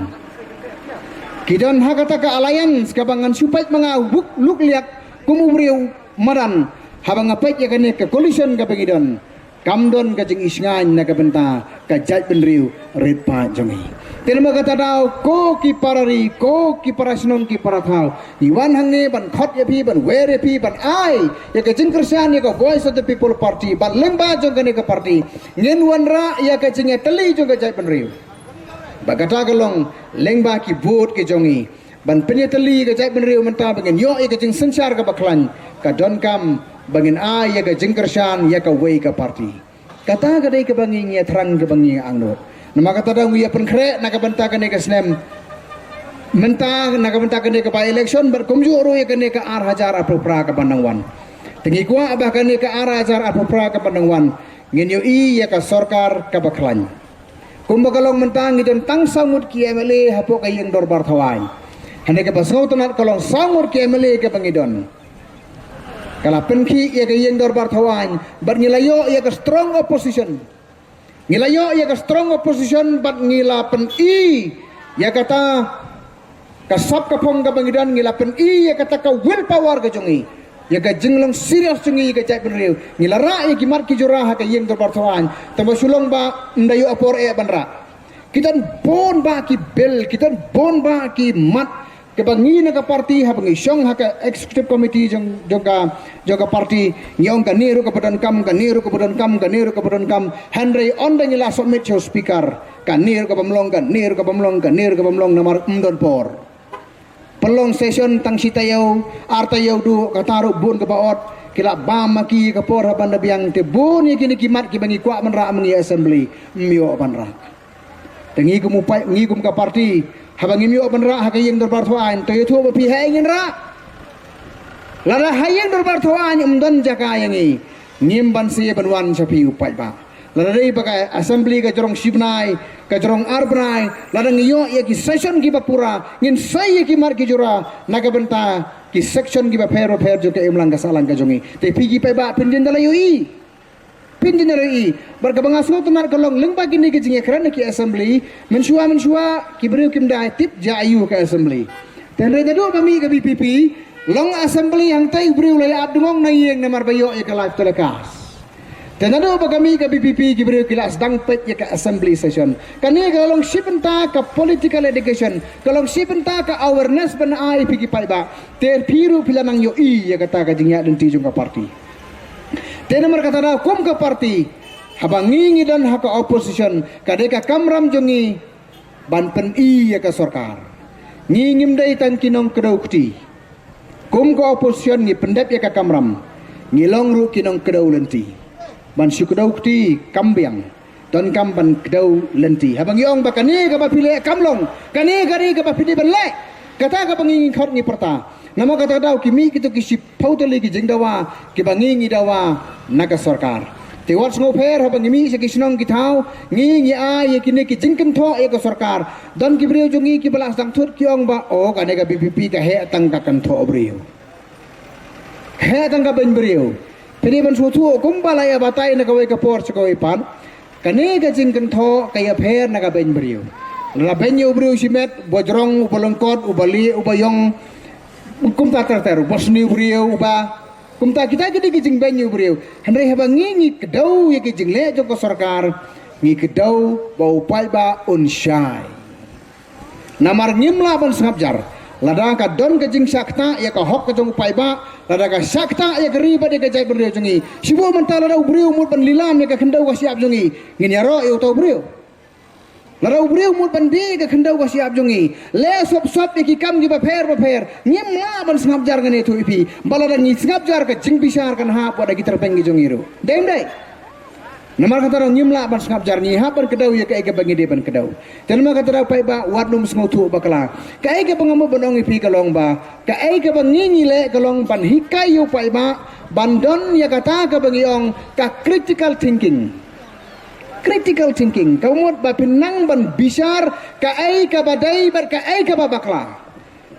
Ki don ha kata ka alliance kaba ngan shu peit ma nga u buk luk liak kum u briew madan haba nga peit ïa kane ka coalition kaba ngi don. Kam don ka jing i shngaiñ na ka bynta ka jaitbynriew rit paid jong ngi. Te namar kata daw ko ki para ri, ko ki para shnong, ki para thaw, ngi wan hangne ban khot ïa phi, ban wer ïa phi, ban ai ïa ka jingkyrshan ïa ka Voice of the People Party, ban lyngba jong kane ka party ngin wanrah ïa ka jingïatylli jong ka jaitbynriew. Ba kata ka long lyngba ki vote ki jong ngi ban pynïatylli ka jaitbynriew mynta ba ngin ïoh ïa ka jingsynshar kaba khlaiñ, ka donkam ba ngin ai ïa ka jingkyrshan ïa kawei ka party. Kata ka dei kaba ngi ngi ïathrang, kaba ngi angnud. Namar kata da ngi ïa pynkhreh na ka bynta kane ka snem mynta, na ka bynta kane ka by election bad kumjuh ruh ïa kane ka ar hajar arphew phra kaba nang wan. Te ngi kwah ba kane ka ar hajar arphew phra kaba nang wan ngin ïohi ïa ka sorkar kaba khlaiñ. Kumba ka long mynta ngi don tang saw ngut ki M L A hapoh ka ïing dorbar thaw aiñ. Hynrei kaba sngewtynnat ka long saw ngut ki M L A kaba ngi don, ka la pynkhih ïa ka ïing dorbar thaw aiñ bad ngi la ïoh ïa ka strong opposition. Ngi la ïoh ïa ka strong opposition bad ngi la pyni ïa kata ka sap ka phong kaba ngi don, ngi la pyni ïa kata ka will power ka jong ngi, ïa ka jinglong serious jong ngi ïa ka jaitbynriew. Ngi la rah ïa ki mat ki jura ha ka ïing dorbar thaw aiñ. Tangba shu long ba ym da ïoh por eh ban rah. Ki don bun bah ki bill, ki don bun bah ki mat kaba ngi na ka party haba ngi shong ha ka executive committee jong, jong ka, jong ka party, ngi ong kane ruh kaba donkam, kane ruh kaba donkam, kane ruh kaba donkam. Hynrei ynda ngi la submit sha u speaker, kane ruh kabym long, kane ruh kabym long, kane ruh kabym long, namar ym don por. Pynlong session tang shi taïew, ar taïew duh, kata ruh bun kaba ot. Ki la bam ma ki ka por ha ban da biang. Te bun ïa kine ki mat kiba ngi kwah ban rah ma ngi assembly, ym ïoh ban rah. Te ngi kum u paid, ngi kum ka party, haba ngim ïoh ban rah ha ka ïing dorbar thaw aiñ, to ïathuh ba phi haei ngin rah. Lada ha ïing dorbar thaw aiñ ym don jaka ïa ngi, ngim banse ban wan sha phi u paidbah. Lada dei ba ka assembly ka jrong shi bnai, ka jrong ar bnai, lada ngi ïoh ïa ki session kiba pura, ngin sei ïa ki mat ki jura na ka bynta ki section kiba pher ba pher jong ka imlang ka sahlang ka jong ngi. Te phi ki paidbah phin jin da la ïohi. Phin jin da la ïohi. Bad kaba nga sngewtynnat ka long lyngba kine ki jingïakren na ki assembly, mynshuwa mynshuwa ki briew kim da tip jia aiu ka assembly. Te hynrei naduh ba mih ka V P P, long assembly hangtai u briew la ïa ap dngong na ïing namar ba ïoh ïa ka live telecast. Te naduh ba ka mih ka V P P ki briew ki la sdang peit ïa ka assembly session. Kane ka long shi bynta ka political education, ka long shi bynta ka awareness ban ai phi ki paidbah. Te phi ruh phi la nang ïohi ïa kata ka jingïaid lynti jong ka party. Te namar kata da kum ka party, haba ngi ngi don ha ka opposition, ka dei ka kamram jong ngi ban pyni ïa ka sorkar. Ngi ngim dei tang ki nongkdew kti. Kum ka opposition ngi pyndep ïa ka kamram. Ngi long ruh ki nongkdew lynti. Ban shu kdew kti kam biang. Donkam ban kdew lynti. Haba ngi ong ba kane kaba phi leh kam long. Kane ka dei kaba phi dei ban leh. Kata kaba ngi ngi khot ngi pyrta. Namar kata ka daw ki mih kito ki shiphew tylli ki jingdawa kiba ngi ngi dawa na ka sorkar. Te wat sngewpher haba ngi mih sha ki shnong ki thaw, ngi ngi ai ïa kine ki jingkynthoh ïa ka sorkar. Don ki briew jong ngi kiba la sdang thut ki ong ba, o, kane ka B P P ka heh tang ka kynthoh briew. Heh tang ka beiñ briew. Phi dei ban sngewthuh kumba la ïa batai na kawei ka por sha kawei pat. Kane ka jingkynthoh ka ïapher na ka beiñ briew. La beiñ ïa u briew shimet, uba jrong, uba lyngkot, uba lieh, uba ïong. Kumta ter ter, uba sniew briew, uba. Kumta kita ki dei ki jingbeiñ ïa u briew. Hynrei haba ngi ngi kdew ïa ki jingleh jong ka sorkar, ngi kdew ba u paidbah un shai. Namar ngim lah ban sngap jar. Lada ka don ka jingshah ktah ïa ka hok ka jong u paidbah, lada ka shah ktah ïa ka ri bad ïa ka jaitbynriew jong ngi. Shu buh mynta lada u briew mut ban lilam ïa ka khyndew ka shyiap jong ngi, ngin ïaroh ïa uta u briew. Lada u briew mut ban die ïa ka khyndew ka shyiap jong ngi, leh sop sop ïa ki kam kiba pher ba pher, ngim lah ban sngap jar. Ngan ïathuh ïa phi ba lada ngi sngap jar ka jingbishar kan hap wat da ki tyrpeng ki jong ngi ruh. Dei ym dei? Namar kata ruh ngim lah ban sngap jar, ngi hap ban kdew ïa kaei kaba ngi dei ban kdew. Te namar kata ruh paidbah wat nym sngewthuh bakla. Kaei kaba nga mut ban ong ïa phi ka long ba, kaei kaba ngi ngi leh ka long ban hikai ïa u paidbah ban don ïa kata kaba ngi ong ka critical thinking. Critical thinking ka mut ba phin nang ban bishar kaei kaba dei bad kaei kaba bakla.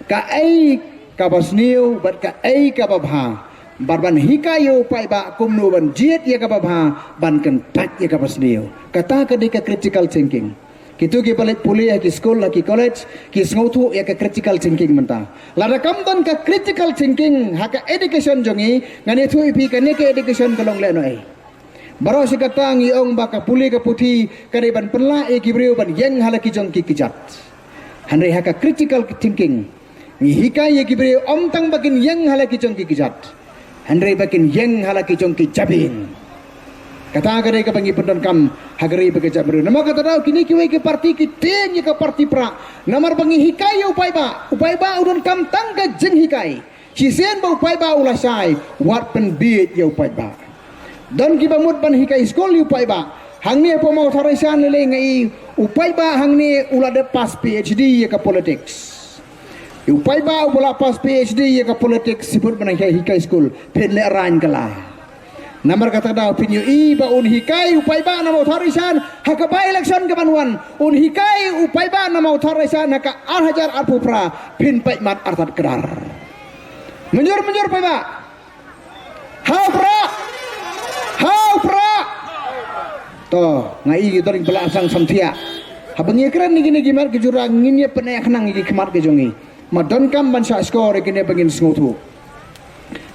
Kaei kaba sniew bad kaei kaba bha. Bad ban hikai ïa u paidbah kumno ban jied ïa kaba bha, ban kyntait ïa kaba sniew. Kata ka dei ka critical thinking. Kito kiba leit pule ha ki skul, ha ki college, ki sngewthuh ïa ka critical thinking mynta. Lada kam don ka critical thinking ha ka education jong ngi, ngan ïathuh ïa phi kane ka education ka long lehnohei. Baroh shi katta ngi ong ba ka pule ka puthi ka dei ban pynlah ïa ki briew ban ïeng ha la ki jong ki kjat. Hynrei ha ka critical thinking ngi hikai ïa ki briew ym tang ba kin ïeng ha la ki jong ki kjat, hynrei ba kin ïeng ha la ki jong ki jabieng. Kata ka dei kaba ngi pyndonkam ha ka ri bad ka jaitbynriew. Namar kata daw kine kiwei ki parti ki tieng ïa ka parti prah. Namar ba ngi hikai ïa u paidbah, u paidbah u donkam tang ka jinghikai. Shisien ba u paidbah u la shai, wat pynbieit ïa u paidbah. Don kiba mut ban hikai skul ïa u paidbah. Hangne hapoh Mawthadraishan lei lei nga i u paidbah hangne u la dep pass P H D ïa ka politics. Ïa u paidbah uba la pass P H D ïa ka politics, shu mut ban hikai skul, phin leh rain kala. Namar kata daw phin ïohi ba un hikai u paidbah na Mawthadraishan ha ka by election kaban wan. Un hikai u paidbah na Mawthadraishan ha ka ar hajar arphew phra, phin peit mat artat kdar. Mynjur mynjur paidbah. Ha u prah. Ha u prah. To, nga i ki doring pela sang samthiah. Haba ngi kren ïa kine ki mat ki jura ngin ïa pyneh khnang ïa ki khmat ki jong ngi. Ma donkam ban shah shkor ïa kine ba ngin sngewthuh.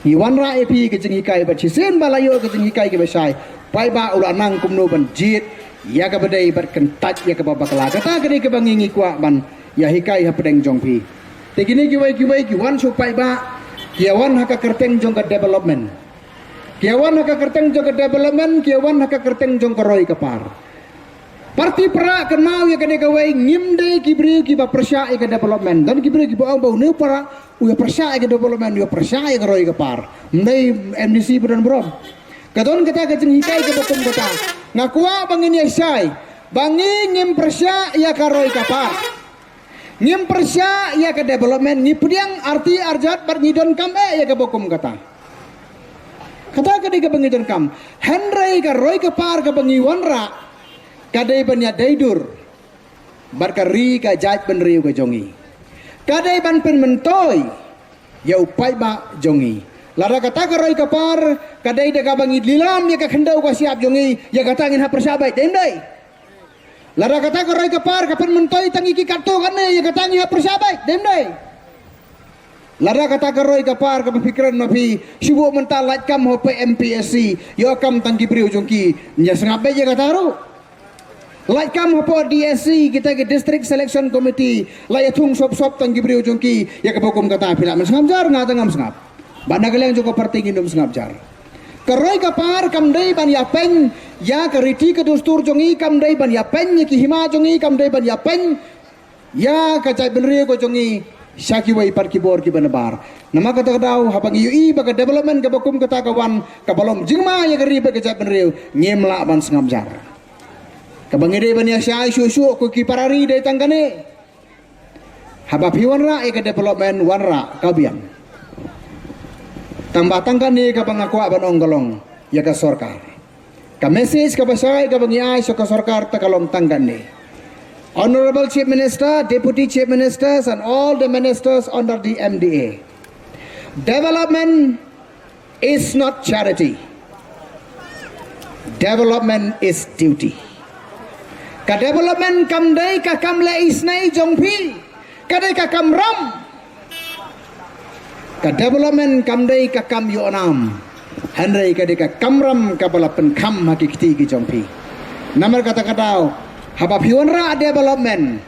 Ngi wanrah ïa phi ka jinghikai bad shisien ba la ïoh ka jinghikai kaba shai, paidbah u la nang kumno ban jied ïa kaba dei bad kyntait ïa kaba bakla. Kata ka dei kaba ngi ngi kwah ban ïa hikai hapdeng jong phi. Te kine kiwei kiwei ki wan sha u paidbah, ki ïa wan ha ka kyrteng jong ka development. Ki ïa wan ha ka kyrteng jong ka development, ki ïa wan ha ka kyrteng jong ka roi ka par. Parti prah kynmaw ïa kane kawei, ngim dei ki briew kiba pyrshah ïa ka development. Don ki briew kiba ong ba une u prah u ïa pyrshah ïa ka development, u ïa pyrshah ïa ka roi ka par. Ym dei M D C ba don burom. Ka don kata ka jinghikai kaba kum kata. Nga kwah ba ngin ïa shai ba ngi ngim pyrshah ïa ka roi ka par. Ngim pyrshah ïa ka development, ngi pdiang arti arjat bad ngi donkam eh ïa kaba kum kata. Kata ka dei kaba ngi donkam. Hynrei ka roi ka par kaba ngi wanrah ka dei ban ïa dei dur bad ka ri ka jaitbynriew ka jong ngi. Ka dei ban pynmyntoi ïa u paidbah jong ngi. Lada kata ka roi ka par ka dei da kaba ngi lilam ïa ka khyndew ka shyiap jong ngi, ïa kata ngin hap pyrshah beit, dei ym dei? Lada kata ka roi ka par ka pynmyntoi tang ïa ki katto katne, ïa kata ngi hap pyrshah beit, dei ym dei? Lada kata ka roi ka par kaba phi kren ma phi, shu buh mynta lait kam hapoh M P S C, ïoh kam tang ki briew jong ki, ngi ïa sngap beit ïa kata ruh. Lait kam hapoh D S C, kita ki District Selection Committee, la ïa thung sop sop tang ki briew jong ki, ïa kaba kum kata phi lah ban sngap jar, nga tang ngam sngap. Bad na ka liang jong ka parti ngin ym sngap jar. Ka roi ka par kam dei ban ïa peiñ ïa ka riti ka dustur jong ngi, kam dei ban ïa peiñ ïa ki hima jong ngi, kam dei ban ïa peiñ ïa ka jaitbynriew ka jong ngi sha kiwei pat ki bor kiba nabar. Namar kata ka daw haba ngi ïohi ba ka development kaba kum kata ka wan kaba long jingma ïa ka ri bad ka jaitbynriew, ngim lah ban sngap jar. Kaba ngi dei ban ïa shai shuh shuh ko ki para ri dei tang kane. Haba phi wanrah ïa ka development, wanrah ka biang. Tang ba tang kane kaba nga kwah ban ong ka long ïa ka sorkar. Ka message kaba shai kaba ngi ai sha ka sorkar te ka long tang kane. Honorable Chief Minister, Deputy Chief Ministers and all the ministers under the M D A. Development is not charity. Development is duty. Ka development kam dei ka kam leh isynei jong phi. Ka dei ka kamram. Ka development kam dei ka kam ïoh nam. Hynrei ka dei ka kamram kaba la pynkham ha ki kti ki jong phi. Namar kata ka daw, haba phi wanrah development,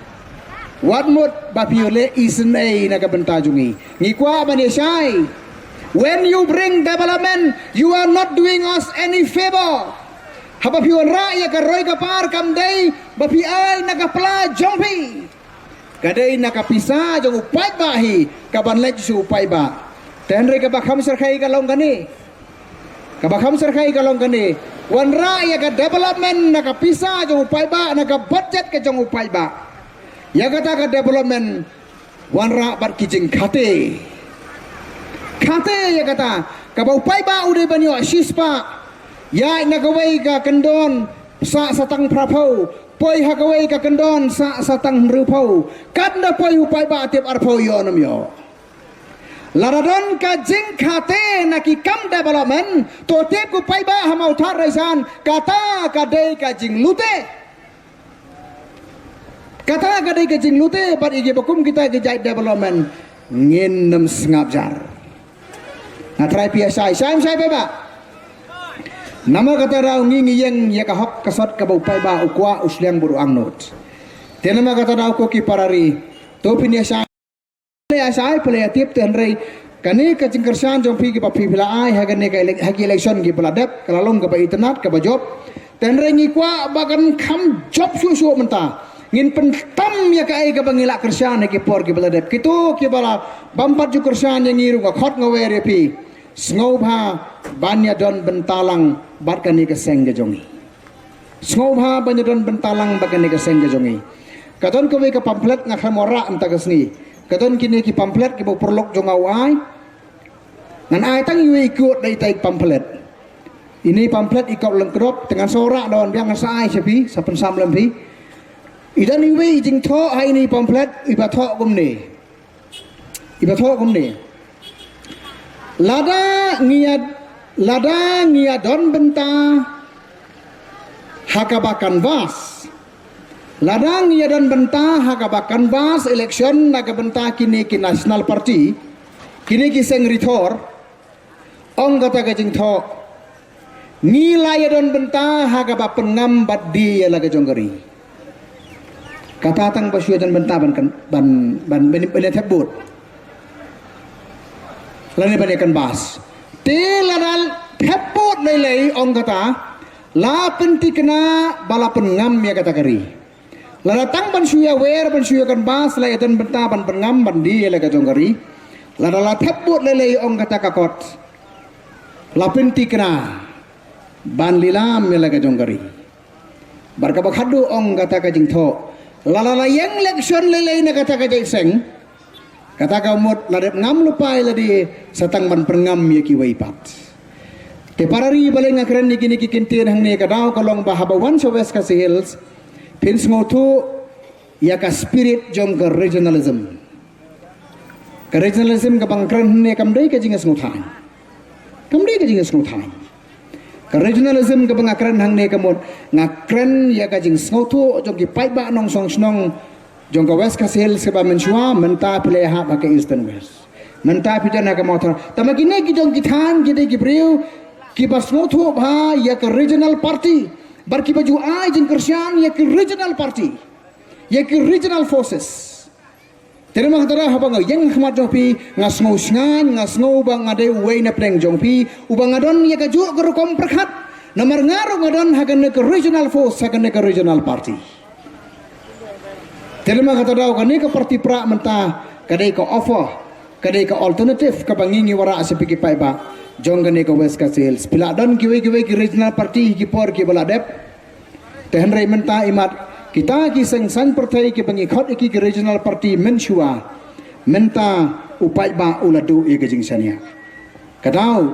wat mut ba phi leh isynei na ka bynta jong ngi. Ngi kwah ban ïa shai. When you bring development, you are not doing us any favor. Haba phi wanrah ïa ka roi ka par kam dei ba phi ai na ka pla jong phi. Ka dei na ka pisa jong u paidbah hi kaban leit sha u paidbah. Te hynrei kaba kham shyrkhei ka long kane. Kaba kham shyrkhei ka long kane. Wanrah ïa ka development na ka pisa jong u paidbah, na ka budget ka jong u paidbah. Ïa kata ka development wanrah bad ki jingkhate. Khate ïa kata, kaba u paidbah u dei ban ïoh shispah. Ïaid na kawei ka kyndon sah satang phraphew, poi ha kawei ka kyndon sah satang hynriewphew. Katba poi u paidbah tip arphew ïoh nam ïoh. Lada don ka jingkhate na ki kam development, to tip ko paidbah ha Mawthadraishan, kata ka dei ka jinglute. Kata ka dei ka jinglute bad ïa kiba kum kita ki jait development ngin nym sngap jar. Nga trai phi ïa shai, shai, shai paidbah. Namar kata daw ngi ngi ïeng ïa ka hok ka sot kaba u paidbah u kwah u shiliang bad u angnud. Te namar kata daw ko ki para ri, to phin ïa shai. Phi la ïa shai, phi la ïa tip te hynrei kane ka jingkyrshan jong phi kiba phi phi la ai ha kane ka elek-, ha ki election kiba la dep, ka la long kaba itynnad kaba jop. Te hynrei ngi kwah ba kan kham jop shuh shuh mynta. Ngin pyntam ïa kaei kaba ngi la kyrshan ha ki por kiba la dep. Kito kiba la bym pat ju kyrshan ïa ngi ruh nga khot nga wer ïa phi. Sngewbha ban ïa don bynta lang bad kane ka seng ka jong ngi. Sngewbha ban ïa don bynta lang bad kane ka seng ka jong ngi. Ka don kawei ka pamphlet nga khlem wanrah mynta ka sngi. Ka don kine ki pamphlet kiba u paralok jong nga u ai. Ngan ai tang iwei i kot da itai i pamphlet. Ine i pamphlet i kop lyngkdop, te ngan sa wanrah da wan biang ngan sa ai sha phi, sa pynsam lem phi. I don iwei i jingthoh ha ine i pamphlet, iba thoh kumne. Iba thoh kumne. Lada ngi ïa, lada ngi ïa don bynta ha kaba canvass. Lada ngi ïa don bynta ha kaba canvass election na ka bynta kine ki national party, kine ki seng rithor, ong kata ka jingthoh. Ngi la ïa don bynta ha kaba pynngam bad die ïa la ka jong ka ri. Kata tang ba shu ïa don bynta ban kan, ban, ban, ban, ban ïa thep vote. Lane ban ïa canvass. Te lada thep vote lei lei ong kata, la pynthikna ba la pynngam ïa kata ka ri. Lada tang ban shu ïa wer, ban shu ïa canvass, la ïa don bynta ban pynngam ban die ïa la ka jong ka ri. Lada la thep vote lei lei ong kata ka kot. La pynthikna ban lilam ïa la ka jong ka ri. Bad kaba khatduh ong kata ka jingthoh. Lada la ïeng election lei lei na kata ka jait seng. Kata ka mut la dep ngam lypa ïa lade sa tang ban pynngam ïa kiwei pat. Te para ri balei nga kren ïa kine ki kyntien hangne, ka daw ka long ba haba wan sha West Khasi Hills phin sngewthuh ïa ka spirit jong ka regionalism. Ka regionalism kaba nga kren hangne kam dei ka jingïasngewthuh. Kam dei ka jingïasngewthuh. Ka regionalism kaba nga kren hangne ka mut nga kren ïa ka jingsngewthuh jong ki paidbah nongshong shnong jong ka West Khasi Hills kaba mynshuwa, mynta phi la ïahap ha ka East and West. Mynta phi don ha ka Mawthadraishan. Tangba kine ki jong ki thaiñ ki dei ki briew kiba sngewthuh bha ïa ka regional party. Bad kiba ju ai jingkyrshan ïa ki regional party. Ïa ki regional forces. Te namar kata haba nga ïeng ha khmat jong phi, nga sngew shngaiñ, nga sngew ba nga dei uwei na pdeng jong phi, uba nga don ïa kajuh ka rukom pyrkhat. Namar nga ruh nga don ha kane ka regional force, ha kane ka regional party. Te namar kata ka daw kane ka party prah mynta ka dei ka offer, ka dei ka alternative kaba ngi ngi wanrah sha phi ki paidbah jong kane ka West Khasi Hills. Phi la don kiwei kiwei ki regional party ki por kiba la dep. Te hynrei mynta imat kita ki seng saiñ pyrthei kiba ngi khot ïa ki ki regional party mynshuwa, mynta u paidbah u la duh ïa ka jingshaniah. Ka daw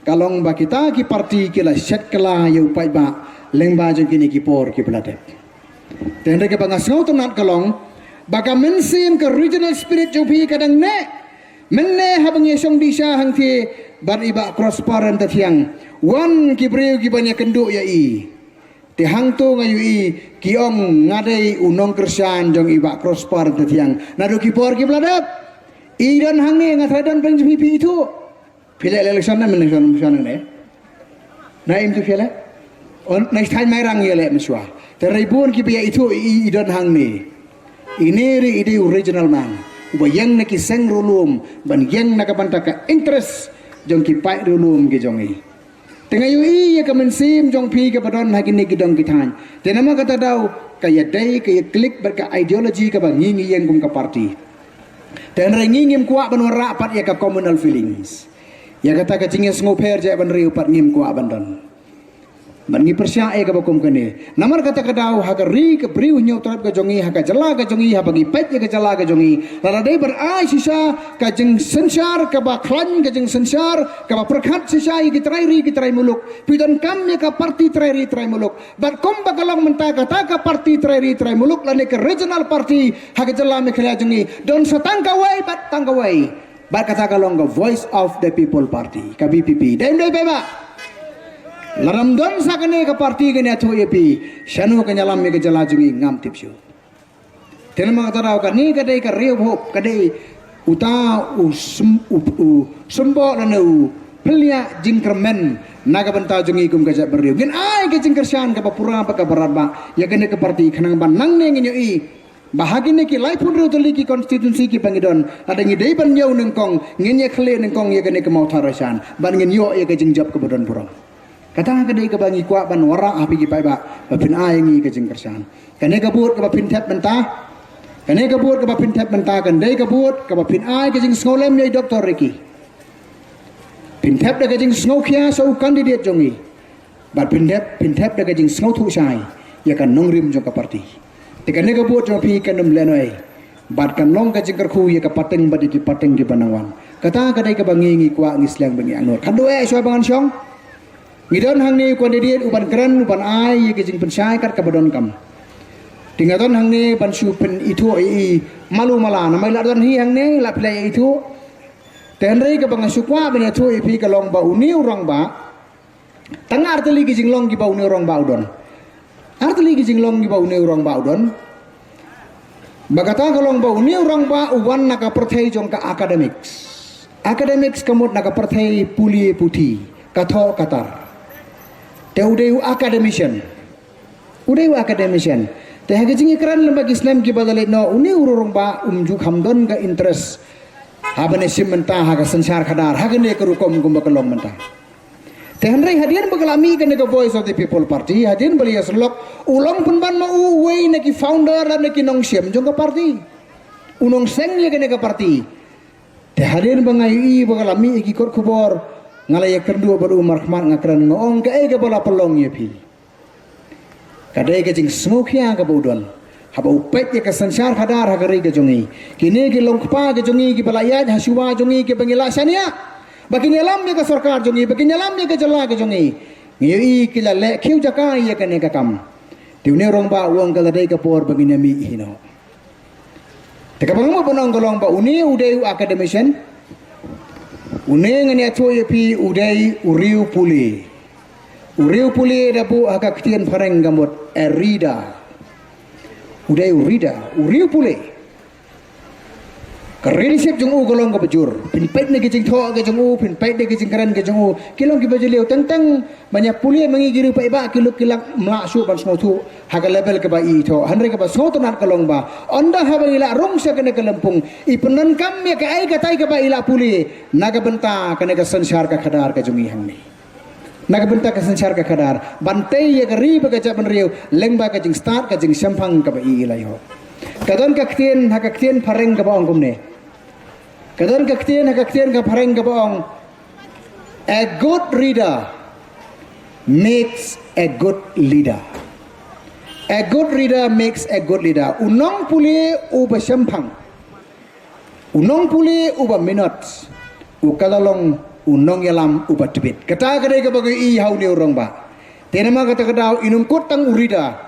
ka long ba kita ki party ki la shet kylla ïa u paidbah lyngba jong kine ki por kiba la dep. Te hynrei kaba nga sngewtynnat ka long ba ka mynsiem, ka regional spirit jong phi ka dang neh. Mynne haba ngi shong dih sha hangthie bad i Bah Crossparent Tathiang, wan ki briew kiban ïakynduh ïa i. Te hangto nga ïohi ki ong nga dei u nongkyrshan jong i Bah Crossparent Tathiang naduh ki por kiba la dep. I don hangne, nga tharai don pdeng jong phi, phi ithuh. Phi leh election ne, election, election ne? Na im tu phi leh? Nai thaiñ Mairang ïaleh mynshuwa. Te hynrei bun kiba ïa ithuh i, i don hangne. Ine ruh i dei u regional man uba ïeng na ki seng riewlum ban ïeng na ka bynta ka interest jong ki paid riewlum ki jong i. Te nga ïohi ïa ka mynsiem jong phi kaba don ha kine ki dong ki thaiñ. Te namar kata ka daw ka ïadei, ka ïa click bad ka ideology kaba ngi ngi ïeng kum ka party. Te hynrei ngi ngim kwah ban wanrah pat ïa ka communal feelings. Ïa kata ka jingïasngewpher jaitbynriew pat ngim kwah ban don. Bad ngi pyrshah ïa kaba kum kane. Namar kata ka daw ha ka ri ka briew Hynñiewtrep ka jong ngi, ha ka jylla ka jong ngi, haba ngi peit ïa ka jylla ka jong ngi, lada dei ban ai shisha ka jingsynshar kaba khlaiñ, ka jingsynshar kaba pyrkhat shisha ïa ki trai ri ki trai muluk, phi donkam ïa ka party trai ri trai muluk. Bad kumba ka long mynta kata ka party trai ri trai muluk lane ka regional party ha ka jylla Meghalaya jong ngi, don sa tang kawei bad tang kawei. Bad kata ka long ka Voice of the People Party, ka V P P. Dei ym dei paidbah? Lada ym don sa kane ka party kan ïathuh ïa phi shano kan ïalam ïa ka jylla jong ngi, ngam tip shuh. Te namar kata ka daw kane ka dei ka riewhop, ka dei uta u sym-, u, u symboh lane u pynliah jingkyrmen na ka bynta jong ngi kum ka jaitbynriew. Ngin ai ka jingkyrshan kaba pura bad kaba radbah ïa kane ka party khnang ba nangne ngin ïohi ba ha kine ki laiphew hynriew tylli ki constituency kiba ngi don, lada ngi dei ban ñiew nyngkong, ngin ïa khlieh nyngkong ïa kane ka Mawthadraishan bad ngin ïoh ïa ka jingjop kaba don burom. Kata ka dei kaba ngi kwah ban wanrah ha phi ki paidbah ba phin ai ïa ngi ka jingkyrshan. Kane ka vote kaba phin thep mynta, kane ka vote kaba phin thep mynta kan dei ka vote kaba phin ai ka jingsngewlem ïa i Doctor Ricky. Phin thep da ka jingsngewkhia sha u candidate jong ngi. Bad phin thep, phin thep da ka jingsngewthuh shai ïa ka nongrim jong ka party. Te kane ka vote jong phi kan ym lehnoh ei bad kan long ka jingkyrkhu ïa ka pateng bad ïa ki pateng kiba nang wan. Kata ka dei kaba ngi ngi kwah, ngi sliang ba ngi angnud. Khatduh eh shuwa ba ngan shong, ngi don hangne u candidate uban kren, uban ai ïa ka jingpynshai kat kaba donkam. Te nga don hangne ban shu pynithuh ïa i malu mala, namar i la don hi hangne, la phi la ïa ithuh. Te hynrei kaba nga shu kwah ban ïathuh ïa phi ka long ba une u rangbah, tang ar tylli ki jinglong kiba une u rangbah u don. Ar tylli ki jinglong kiba une u rangbah u don. Ba kata ka long ba une u rangbah u wan na ka pyrthei jong ka academics. Academics ka mut na ka pyrthei pule puthi, ka thoh ka tar. Te u dei u academician. U dei u academician. Te ha ka jingïakren lem bad ki snem kiba la leit noh, une u rangbah um ju kham don ka interest ha ban ïashim bynta ha ka synshar khadar ha kane ka rukom kumba ka long mynta. Te hynrei hadien ba ka la mih kane ka Voice of the People Party, hadien ba la ïasyllok, u long pynban ma u uwei na ki founder lane ki nongshim jong ka party. U nongseng ïa kane ka party. Te hadien ba nga ïohi ba ka la mih ïa ki kot khubor, nga la ïakynduh bad u markhmat, nga kren, nga ong kaei kaba la pynlong ïa phi. Ka dei ka jingsngewkhia kaba u don haba u peit ïa ka synshar khadar ha ka ri ka jong ngi. Kine ki longkpa ki jong ngi kiba la ïaid ha shuwa jong ngi kiba ngi la shaniah ba kin ïalam ïa ka sorkar jong ngi, ba kin ïalam ïa ka jylla ka jong ngi, ngi ïohi ki la leh khiew jaka ïa kane ka kam. Te une u rangbah u ong ka la dei ka por ba ngin ïa mih hi noh. Te kaba nga mut ban ong ka long ba une u dei u academician. Une ngan ïathuh ïa phi u dei u riew pule. U riew pule da buh ha ka ktien phareng ka mut a reader. U dei u reader, u riew pule. Ka readership jong u ka long kaba jur. Phin peit na ki jingthoh ki jong u, phin peit na ki jingkren ki jong u, ki long kiba jylliew. Teng teng ban ïa pule ma ngi ki riew paidbah, ki luk ki lak ym lah shuh ban sngewthuh ha ka level kaba i thoh. Hynrei kaba sngewtynnat ka long ba ynda haba i la rung sha kane ka lympung, i pyndonkam ïa kaei katai kaba i la pule na ka bynta kane ka synshar ka khadar ka jong ngi hangne. Na ka bynta ka synshar ka khadar ban tei ïa ka ri bad ka jaitbynriew lyngba ka jingstad ka jingshemphang kaba i i la ïoh. Ka don ka ktien, ha ka ktien phareng kaba ong kumne. Ka don ka ktien, ha ka ktien ka phareng kaba ong, a good reader makes a good leader. A good reader makes a good leader. U nongpule uba shemphang, u nongpule uba minot, u ka la long u nongïalam uba tbit. Kata ka dei kaba ngi ïohi ha une u rangbah. Te namar kata ka daw in ym kut tang u reader,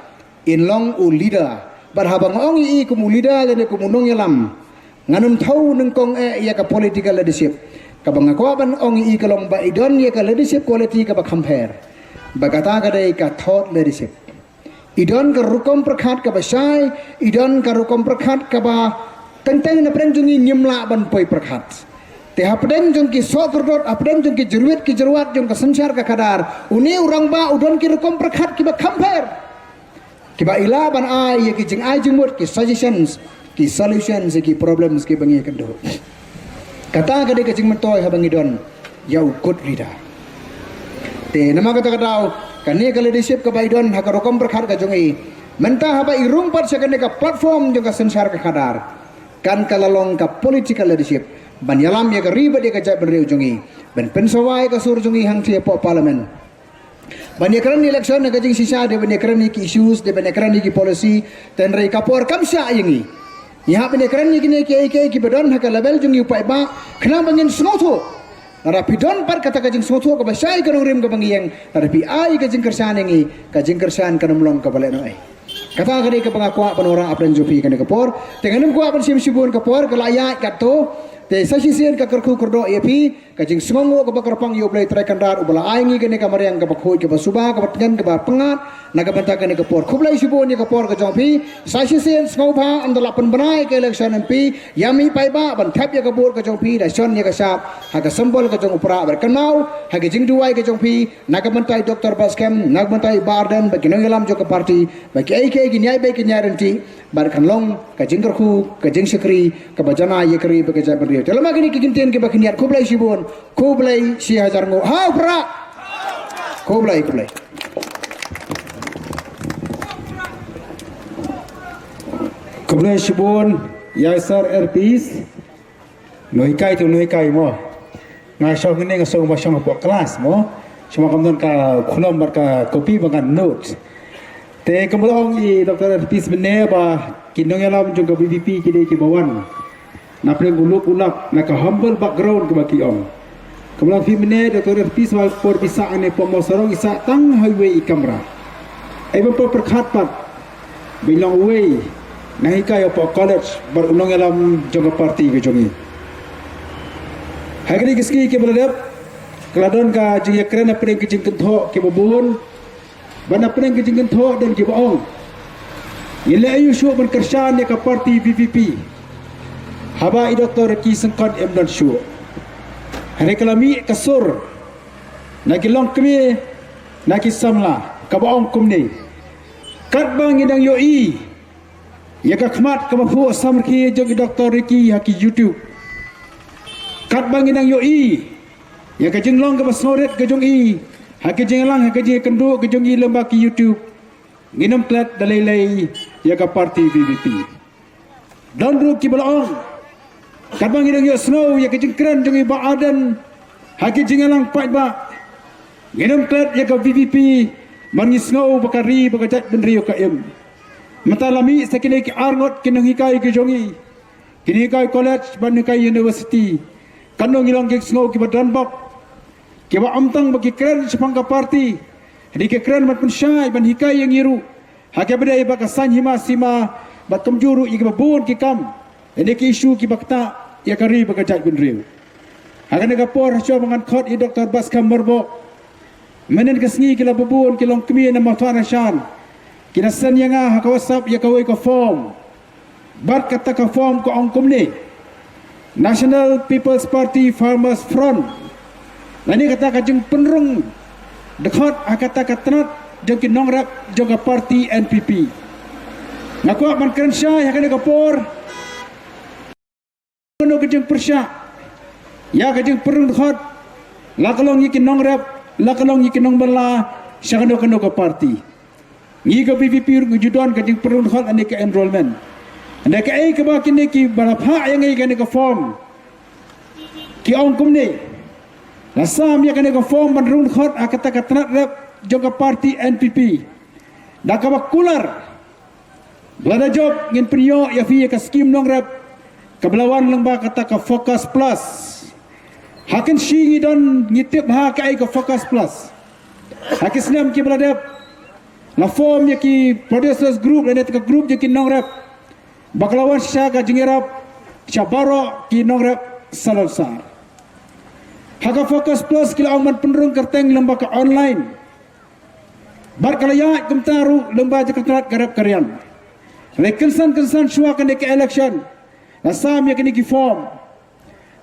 in long u leader. Bad haba nga ong ïa i kum u leader lane kum u nongïalam, ngan ym thew nyngkong eh ïa ka political leadership. Kaba nga kwah ban ong ïa i ka long ba i don ïa ka leadership quality kaba kham pher. Ba kata ka dei ka thought leadership. I don ka rukom pyrkhat kaba shai, i don ka rukom pyrkhat kaba teng teng na pdeng jong i ngim lah ban poi pyrkhat. Te hapdeng jong ki soh kyrdot, hapdeng jong ki jyrwit ki jyrwat jong ka synshar ka khadar, une u rangbah u don ki rukom pyrkhat kiba kham pher, kiba i lah ban ai ïa ki jingai jingmut, ki suggestions, ki solutions ïa ki problems kiba ngi ïakynduh. Kata ka dei ka jingmyntoi haba ngi don ïa u good leader. Te namar kata ka daw, kane ka leadership kaba i don ha ka rukom pyrkhat ka jong i, mynta haba i rung pat sha kane ka platform jong ka synshar ka khadar, kan ka la long ka political leadership ban ïalam ïa ka ri bad ïa ka jaitbynriew jong i, ban pynsawa ïa ka sur jong i hangtei hapoh Parliament. Ban ïakren election na ka jingshisha, dei ban ïakren ïa ki issues, dei ban ïakren ïa ki policy, te hynrei ka por kam shah ïa ngi. Ngi hap ban ïakren ïa kine kiei kiei kiba don ha ka level jong ngi u paidbah, khnang ba ngin sngewthuh. Lada phi don pat kata ka jingsngewthuh kaba shai ka nongrim kaba ngi ïeng, lada phi ai ka jingkyrshan ïa ngi, ka jingkyrshan kan ym long kaba lehnohei. Kata ka dei kaba nga kwah ban wanrah hapdeng jong phi kane ka por. Te ngan ym kwah ban shim shibun ka por, ka la ïaid katto. Te sa shisien ka kyrkhu kyrdoh ïa phi, ka jingsngewnguh kaba kyrpang ïa U Blei Trai Kynrad uba la ai ngi kane ka mariang kaba khuid kaba suba kaba tngen kaba pyngngad na ka bynta kane ka por. Khublei shibun ïa ka por ka jong phi. Sa shisien sngewbha ynda la pynbna ïa ka election M P, ïa mih paidbah ban thep ïa ka vote ka jong phi, da shon ïa ka shap ha ka symbol ka jong u prah, bad kynmaw ha ka jingduwai ka jong phi na ka bynta i Doctor Batskhem, na ka bynta i Bah Ardent, bad ki nongïalam jong ka party, bad kiei kiei ki ïai beh ki ïai ryntih, bad kan long ka jingkyrkhu, ka jingshakri kaba janai ïa ka ri bad ka jaitbynriew. Te lama kine ki kyntien kiba khyndiat, khublei shibun, khublei shihajar nguh. Ha u prah. Khublei, khublei. Khublei shibun ïa i Sir Erpis. Nonghikai tu nonghikai mo. Nga shong hangne nga shong ba shong hapoh klas mo. Shuwa kam don ka khulom bad ka kopi ba ngan note. Te kumba la ong i Doctor Erpis mynne ba ki nongïalam jong ka V P P ki dei kiba wan na pdeng u luk u lak, na ka humble background kaba ki ong. Kumba la ong phi mynne, Doctor Erpis, ha ka por ba i sah hangne hapoh Mawsarong i sah tang ha iwei i kamra. Ei ban pyrkhat pat ba i long uwei u nonghikai hapoh college bad u nongïalam jong ka party ka jong i. Ha kine ki sngi kiba la dep, ka la don ka jingïakren hapdeng ki jingkynthoh kiba bun. Bad hapdeng ki jingkynthoh don kiba ong, ngi leh aïu shuh ban kyrshan ïa ka party V P P haba i Doctor Ricky Syngkon im don shuh. Hynrei ka la mih ka sur na ki longkmie, na ki samla, kaba ong kumne: Katba ngi dang ïohi ïa ka khmat kaba phuh samrkhie jong i Doctor Ricky ha ki YouTube, katba ngi dang ïohi ïa ka jinglong kaba sngewrit ka jong i ha ki jingïalang, ha ki jingïakynduh ka jong i lyngba ki YouTube, ngin ym klet da lei lei ïa ka party V P P. Don ruh kiba la ong, katba ngi dang ïohsngew ïa ka jingkren jong i Bah Ardent ha ki jingïalang paidbah, ngin ym klet ïa ka V P P, namar ngi sngew ba ka ri bad ka jaitbynriew ka im. Mynta la mih sa kine ki arngut ki nonghikai ki jong i, ki nonghikai college bad nonghikai university. Katno ngi long ki sngew kiba donbok, kiba ym tang ba ki kren shaphang ka party, hynrei ki kren ban pynshai, ban hikai ïa ngi ruh ha kaba ïadei bad ka saiñ hima sima, bad kumjuh ruh ïa kiba bun ki kam, ïa ki issue kiba ktah ïa ka ri bad ka jaitbynriew. Ha kane ka por, ha shuwa ba ngan khot ïa i Doctor Batskhem Myrboh, mynhynnin ka sngi ki la bun ki longkmie na Mawthadraishan ki la send ïa nga ha ka WhatsApp ïa kawei ka form. Bad kata ka form ka ong kumne: National People's Party Farmers Front. Lane kata ka jingpynrung dkhot ha kata ka tnat jong ki nongrep jong ka party N P P. Nga kwah ban kren shai ha kane ka por, kano ka jingpyrshah ïa ka jingpynrung dkhot, la ka long ïa ki nongrep, la ka long ïa ki nongbylla sha kano kano ka party. Ngi ka V P P ruh ngi ju don ka jingpynrung dkhot lane ka enrollment. Hynrei kaei kaba kine kiba la phah ïa ngi kane ka form ki ong kumne: La sam ïa kane ka form ban rung dkhot ha kata ka tnat rep jong ka party N P P. Da kaba kular, lada jop ngin pynïoh ïa phi ïa ka skim nongrep kaba la wan lyngba kata ka Focus Plus. Ha Kynshi ngi don, ngi tip ha kaei ka Focus Plus. Ha ki snem kiba la dep, la form ïa ki producers group lane ka group jong ki nongrep ba ka la wan sha ka jingïarap sha baroh ki nongrep salonsar. Ha ka Focus Plus ki la ong ban pynrung kyrteng lyngba ka online. Bad ka la ïaid kumta ruh lyngba jong ka tnat ka rep ka riang. Hynrei kynsan kynsan shuwa kane ka election, la sam ïa kine ki form.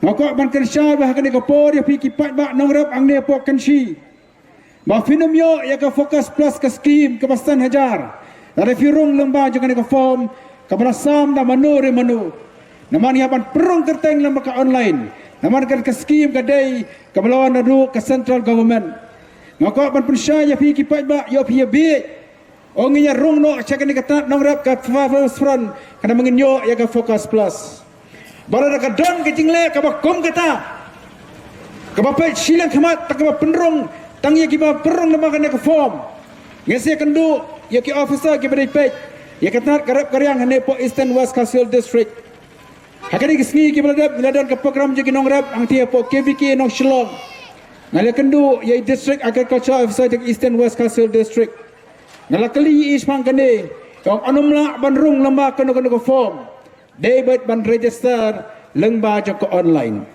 Nga kwah ban kyrshan ba ha kane ka por ïa phi ki paidbah nongrep hangne hapoh Kynshi, ba phin ym ïoh ïa ka Focus Plus ka skim kaba san hajar lada phi rung lyngba jong kane ka form kaba la sam da mano re mano. Namar ngi hap ban pynrung kyrteng lyngba ka online. Namar ka skim ka dei kaba la wan naduh ka central government. Nga kwah ban pynshai ïa phi ki paidbah, ïoh phi ïa bieit. Ong ngin ïa rung noh sha kane ka tnat nongrep ka Focus Front, kane ba ngin ïoh ïa ka Focus Plus. Ba lada ka don ka jingleh kaba kum kata, kaba peit shiliang khmat, ta kaba pynrung tang ïa kiba pynrung lyngba kane ka form. Ngin sa ïakynduh ïa ki officer kiba dei peit ïa ka tnat ka rep ka riang hangne hapoh Eastern West Khasi Hills District. Ha kane ka sngi kaba la dep ngi la don ka program jong ki nongrep hangtei hapoh K V K Nongshillong. Nga la ïakynduh ïa i District Agriculture Officer jong Eastern West Khasi Hills District. Nga la kylli ïa i shaphang kane, ka ong yn ym lah ban rung lyngba kano kano ka form. Dei beit ban register lyngba jong ka online.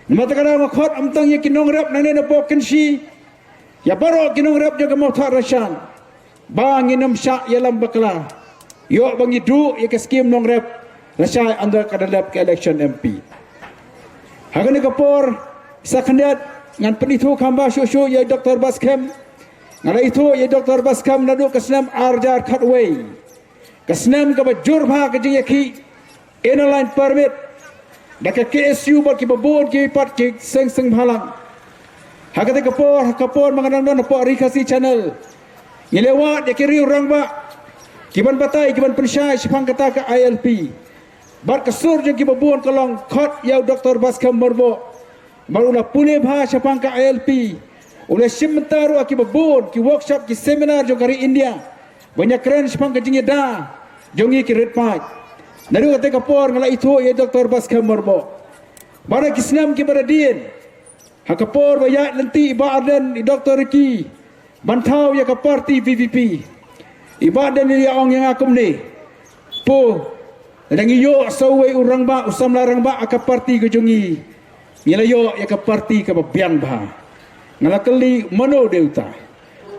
Namar kata ka daw nga khot ym tang ïa ki nongrep nangne napoh Kynshi, ïa baroh ki nongrep jong ka Mawthadraishan, ba ngin ym shah ïalam bakla. Ïoh ba ngi duh ïa ka skim nongrep lashai ynda ka dep ka election M P. Ha kane ka por sa khyndiat ngan pynithuh kham ba shuh shuh ïa i Doctor Batskhem. Nga la ithuh ïa i Doctor Batskhem naduh ka snem ar hajar khatwei. Ka snem kaba jur bha ka jingïakhih Inner Line Permit da ka K S U bad kiba bun ki pat ki seng seng bhalang. Ha kata ka por, ha ka por ma nga dang don hapoh Ri Khasi Channel, ngi la wad ïa ki riew rangbah kiban batai, kiban pynshai shaphang kata ka I L P. Bad ka sur jong kiba bun ka long khot ïa u Doctor Batskhem Myrboh. Namar u la pule bha shaphang ka I L P. U la shim bynta ruh ha kiba bun ki workshop, ki seminar jong ka ri India ban ïakren shaphang ka jingïada jong ngi ki rit paid. Naduh kata ka por nga la ithuh ïa i Doctor Batskhem Myrboh. Bad ha ki snem kiba la dien, ha ka por ba ïaid lynti i Bah Ardent, i Doctor Ricky, ban thaw ïa ka party V P P, i Bah Ardent i la ong ïa nga kumne: Pu, lada ngi ïoh sa uwei u rangbah, u samla rangbah ha ka party ka jong ngi, ngi la ïoh ïa ka party kaba biang bha. Nga la kylli mano dei uta.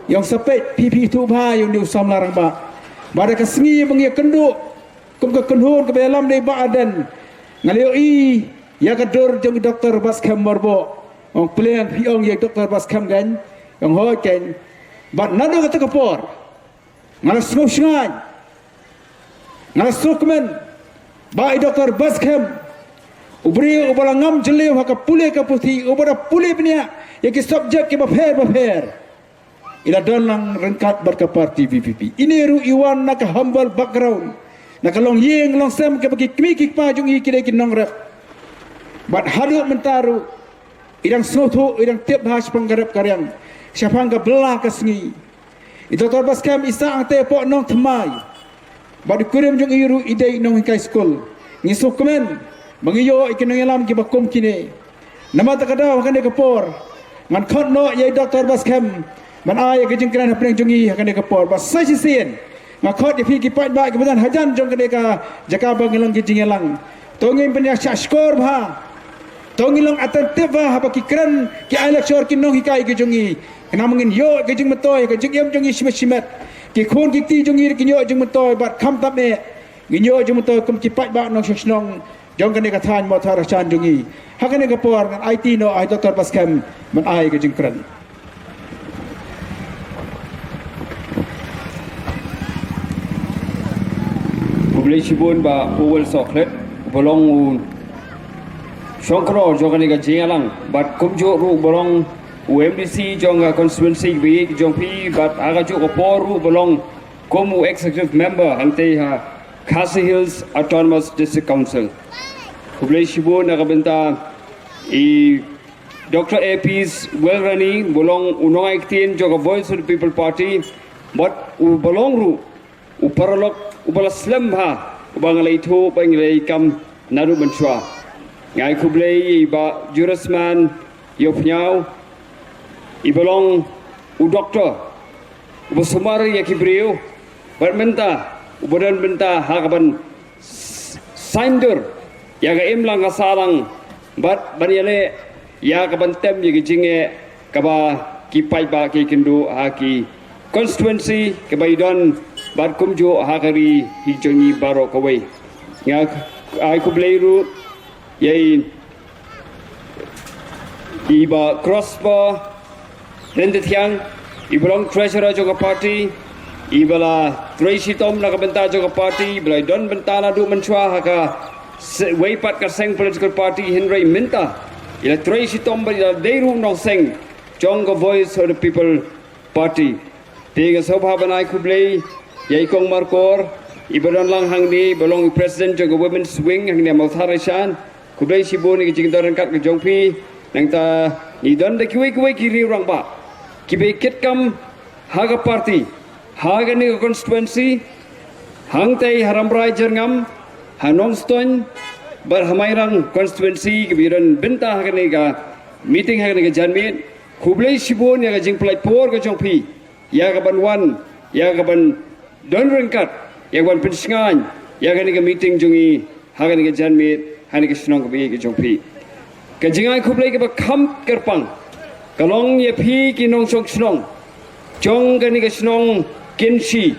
I ong sa peit, phi phi ithuh bha ïa une u samla rangbah. Bad ha ka sngi ba ngi ïakynduh kum ka kynhun kaba ïalam da i Bah Ardent, nga la ïohi ïa ka dur jong i Doctor Batskhem Myrboh. Ong, phi ong ïa i Doctor Batskhem kein? Ong, hooid kein. Bad naduh kata ka por nga la sngewshngaiñ, nga la sngewkmen ba i Doctor Batskhem, u briew uba la ngam jylliew ha ka pule ka puthi, uba da pule bniah ïa ki subject kiba pher bapher, i la don lang ryngkat bad ka party V P P. Ine ruh i wan na ka humble background, na ka longïing longsem kaba ki kmie ki kpa jong i ki dei ki nongrep. Bad haduh mynta ruh i dang sngewthuh, i dang tip bha shaphang ka rep ka riang, shaphang ka bylla ka sngi. I Doctor Batskhem i sah hangtei hapoh Nongthymmai. Bad i kurim jong i ruh i dei nonghikai skul. Ngi sngewkmen ba ngi ïoh ïa ki nongïalam kiba kum kine. Namar kata ka daw ha kane ka por ngan khot noh ïa i Doctor Batskhem ban ai ïa ka jingkren hapdeng jong ngi ha kane ka por. Bad sa shisien nga khot ïa phi ki paidbah kiba don hajan jong kane ka jaka ba ngi long ki jingïalang, to ngin pynïaid shah shkor bha. To ngin long attentive bha haba ki kren ki ai lecture ki nonghikai ki jong ngi. Khnang ba ngin ïoh ka jingmyntoi, ka jingim jong ngi shimet shimet. Ki khun ki kti jong ngi kin ïoh jingmyntoi bad khamtam eh ngin ïoh jingmyntoi kum ki paidbah nongshong shnong jong kane ka thaiñ Mawthadraishan jong ngi. Ha kane ka por ngan aiti noh ïa i Doctor Batskhem ban ai ka jingkren. Khublei shibun Bah Powell Sohkhlet, uba long u shongknor jong kane ka jingïalang, bad kumjuh ruh uba long u M D C jong ka constituency ba ïeit jong phi, bad ha kajuh ka por ruh uba long kum u executive member hangtei ha Khasi Hills Autonomous District Council. Khublei shibun na ka bynta i Doctor A P Welrani, ba long u nongaiktien jong ka Voice of the People Party, bad u ba long ruh u paralok u ba la slem bha, u ba nga la ithuh ba nga la ïakam naduh mynshuwa. Nga ai khublei ïa i Bah Jurisman Ïewphniaw, i ba long u doktor u ba sumar ïa ki briew, bad mynta u ba don bynta ha ka ban s- saiñdur ïa ka imlang ka sahlang, bad ban ïaleh ïa ka ban tem ïa ka jingeh kaba ki paidbah ki kynduh ha ki constituency kaba i don, bad kumjuh ha ka ri hi jong i baroh kawei. Nga ai khublei ruh ïa i i Bah Prosper Ryntathiang, i ba long treasurer jong ka party, i ba la trei shitom na ka bynta jong ka party, i ba la don bynta naduh mynshuwa ha ka se- wei pat ka seng political party, hynrei mynta i la trei shitom bad i la dei ruh nongseng jong ka Voice of the People Party. Te nga sngewbha ban ai khublei ïa i Kong Markor, i ba don lang hangne, i ba long i president jong ka Women's Wing hangne Mawthadraishan. Khublei shibun ïa ka jingdon ryngkat ka jong phi. Nangta ngi don da kiwei kiwei ki riew rangbah kiba ïa kit kam ha ka party, ha kane ka constituency, hangtei ha Rambrai Jyrngam, ha Nongstoiñ, bad ha Mairang constituency, kiba ïa don bynta ha kane ka meeting, ha kane ka janmiet. Khublei shibun ïa ka jingpynlait por ka jong phi ïa ka ban wan, ïa ka ban don ryngkat, ïa ka ban pynshngaiñ ïa kane ka meeting jong i ha kane ka janmiet, ha kane ka shnong kaba ïeit ka jong phi. Ka jingai khublei kaba kham kyrpang ka long ïa phi ki nongshong shnong jong kane ka shnong Kynshi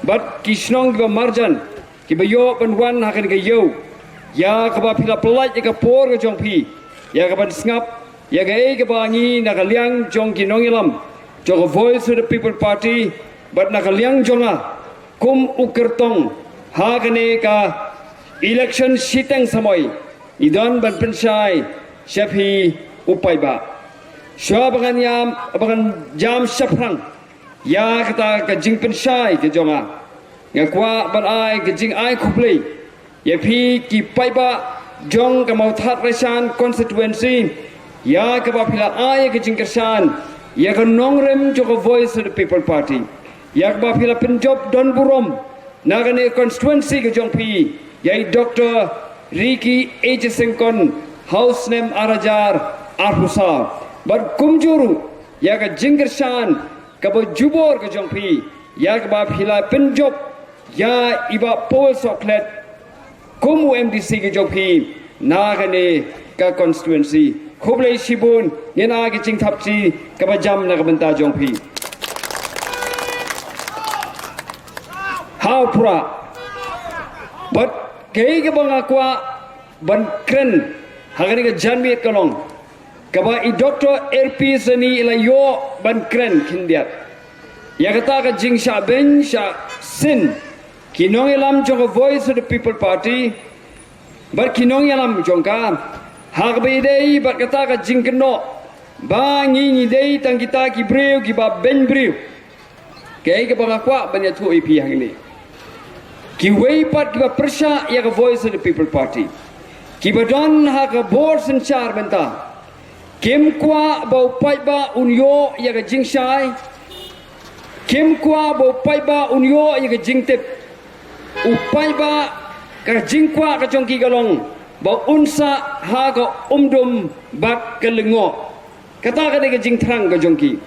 bad ki shnong kiba marjan, kiba ïoh ban wan ha kane ka ïew, ïa kaba phi la pynlait ïa ka por ka jong phi ïa ka ban sngap ïa kaei kaba ngi na ka liang jong ki nongïalam jong ka Voice of the People Party, bad na ka liang jong nga kum u kyrtong ha kane ka election shiteng samoi, ngi don ban pynshai sha phi u paidbah. Shuwa ba ngan ïam, ba ngan jam shaphrang ïa kata ka jingpynshai ka jong nga, nga kwah ban ai ka jingai khublei ïa phi ki paidbah jong ka Mawthadraishan constituency, ïa kaba phi la ai ïa ka jingkyrshan ïa ka nongrim jong ka Voice of the People Party, ïa kaba phi la pynjop don burom na kane ka constituency ka jong phi ïa i Doctor Ricky A J Syngkon, haw snem ar hajar arphew saw, bad kumjuh ruh ïa ka jingkyrshan kaba jubor ka jong phi ïa kaba phi la pynjop ïa i Bah Paul Sohkhlet kum u M D C ka jong phi na kane ka constituency. Khublei shibun, ngin ai ka jingthap shi kaba jam na ka bynta jong phi. Ha u Prah, bad kaei kaba nga kwah ban kren ha kane ka janmiet ka long kaba i Doctor R P Sani i la ïoh ban kren khyndiat ïa kata ka jingshah beiñ shah syn ki nongïalam jong ka Voice of the People Party bad ki nongïalam jong ka, ha kaba ïadei bad kata ka jingkynnoh ba ngi ngi dei tang kita ki briew kiba beiñ briew. Kaei kaba nga kwah ban ïathuh ïa phi hangne, kiwei pat kiba pyrshah ïa ka Voice of the People Party, kiba don ha ka bor synshar mynta, kim kwah ba u paidbah un ïoh ïa ka jingshai, kim kwah ba u paidbah un ïoh ïa ka jingtip. U paidbah, ka jingkwah ka jong ki ka long ba un sah ha ka umdum bad ka lyngngoh. Kata ka dei ka jingthrang ka jong ki.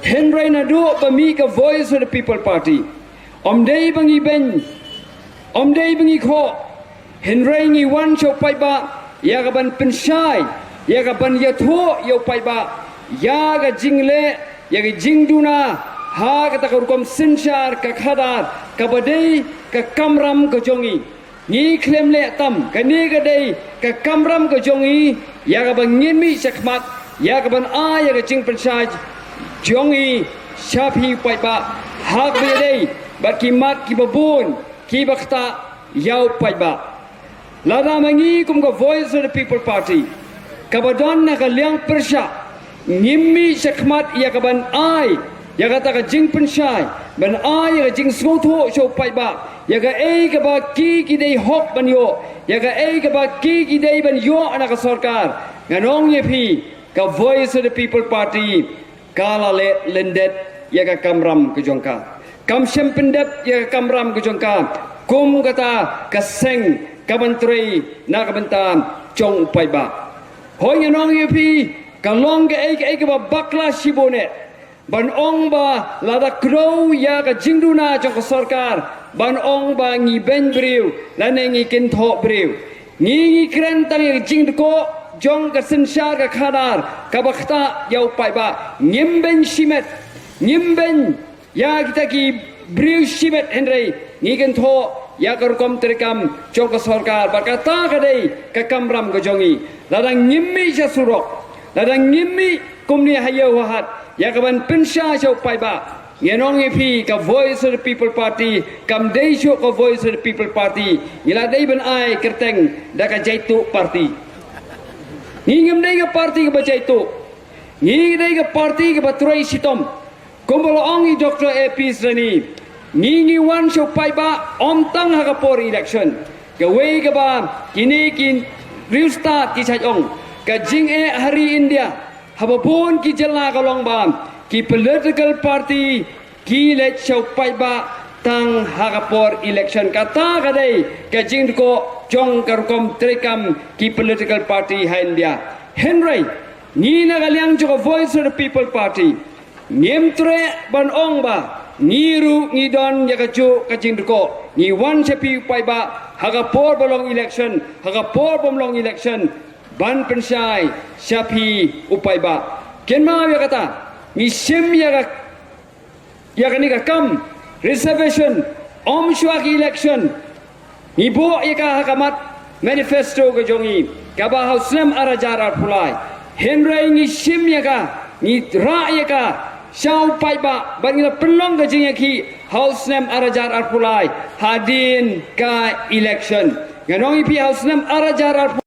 Hynrei naduh ba mih ka Voice of the People Party, ym dei ba ngi beiñ, ym dei ba ngi khoh, hynrei ngi wan sha u paidbah ïa ka ban pynshai, ïa ka ban ïathuh ïa u paidbah ïa ka jingleh, ïa ka jingduna ha kata ka rukom synshar ka khadar kaba dei ka kamram ka jong ngi. Ngi khlem leh tam, kane ka dei ka kamram ka jong ngi ïa kaba ngin mih shakhmat ïa ka ban ai ïa ka jingpynshai jong ngi sha phi paidbah, ha kaba ïadei bad ki mat kiba bun kiba ktah ïa u paidbah. Lada ma ngi kum ka Voice of the People Party, kaba don na ka liang pyrshah, ngim mih shakhmat ïa ka ban ai ïa kata ka jingpynshai, ban ai ïa ka jingsngewthuh sha u paidbah ïa kaei kaba ki ki dei hok ban ïoh, ïa kaei kaba ki ki dei ban ïoh na ka sorkar. Ngan ong ïa phi, ka Voice of the People Party ka la leh lyndet ïa ka kamram ka jong ka. Kam shym pyndep ïa ka kamram ka jong ka kum kata ka seng kaban trei na ka bynta jong u paidbah. Hooid, ngan ong ïa phi, ka long kaei kaei kaba bakla shibun eh ban ong ba lada kdew ïa ka jingduna jong ka sorkar, ban ong ba ngi beiñ briew lane ngi kynthoh briew. Ngi, ngi kren tang ïa ka jingdkoh jong ka synshar ka khadar kaba ktah ïa u paidbah. Ngim beiñ shimet, ngim beiñ ïa kita ki briew shimet, hynrei ngi kynthoh ïa ka rukom treikam jong ka sorkar, bad kata ka dei ka kamram ka jong ngi. Lada ngim mih sha surok, lada ngim mih kumne ha ïew ha hat ïa kaban pynshai sha u paidbah, ngan ong ïa phi, ka Voice of the People Party kam dei shuh ka Voice of the People Party. Ngi la dei ban ai kyrteng da ka Jaituh Party. Ngi ngim dei ka party kaba jaituh. Ngi dei ka party kaba trei shitom. Kumba la ong i Doctor A P Sreni, ngi, ngi wan sha u paidbah ym tang ha ka por election. Kawei kaba kine ki riewstad ki shait ong, ka jingeh ha ri India, haba bun ki jylla ka long ba ki political party ki leit sha u paidbah tang ha ka por election. Kata ka dei ka jingdkoh jong ka rukom treikam ki political party ha India. Hynrei ngi na ka liang jong ka Voice of the People Party, ngim treh ban ong ba ngi ruh ngi don ïa kajuh ka jingdkoh. Ngi wan sha phi u paidbah ha ka por ba long election, ha ka por bym long election, ban pynshai sha phi u paidbah. Kynmaw ïa kata, ngi shim ïa ka, ïa kane ka kam reservation ym shuwa ka election. Ngi buh ïa ka ha ka mat manifesto ka jong ngi kaba ha u snem ar hajar arphew lai. Hynrei ngi shim ïa ka, ngi rah ïa ka sha u paidbah, bad ngi la pynlong ka jingïakhih ha u snem ar hajar arphew lai hadien ka election. Ngan ong ïa phi, ha u snem ar hajar arphew,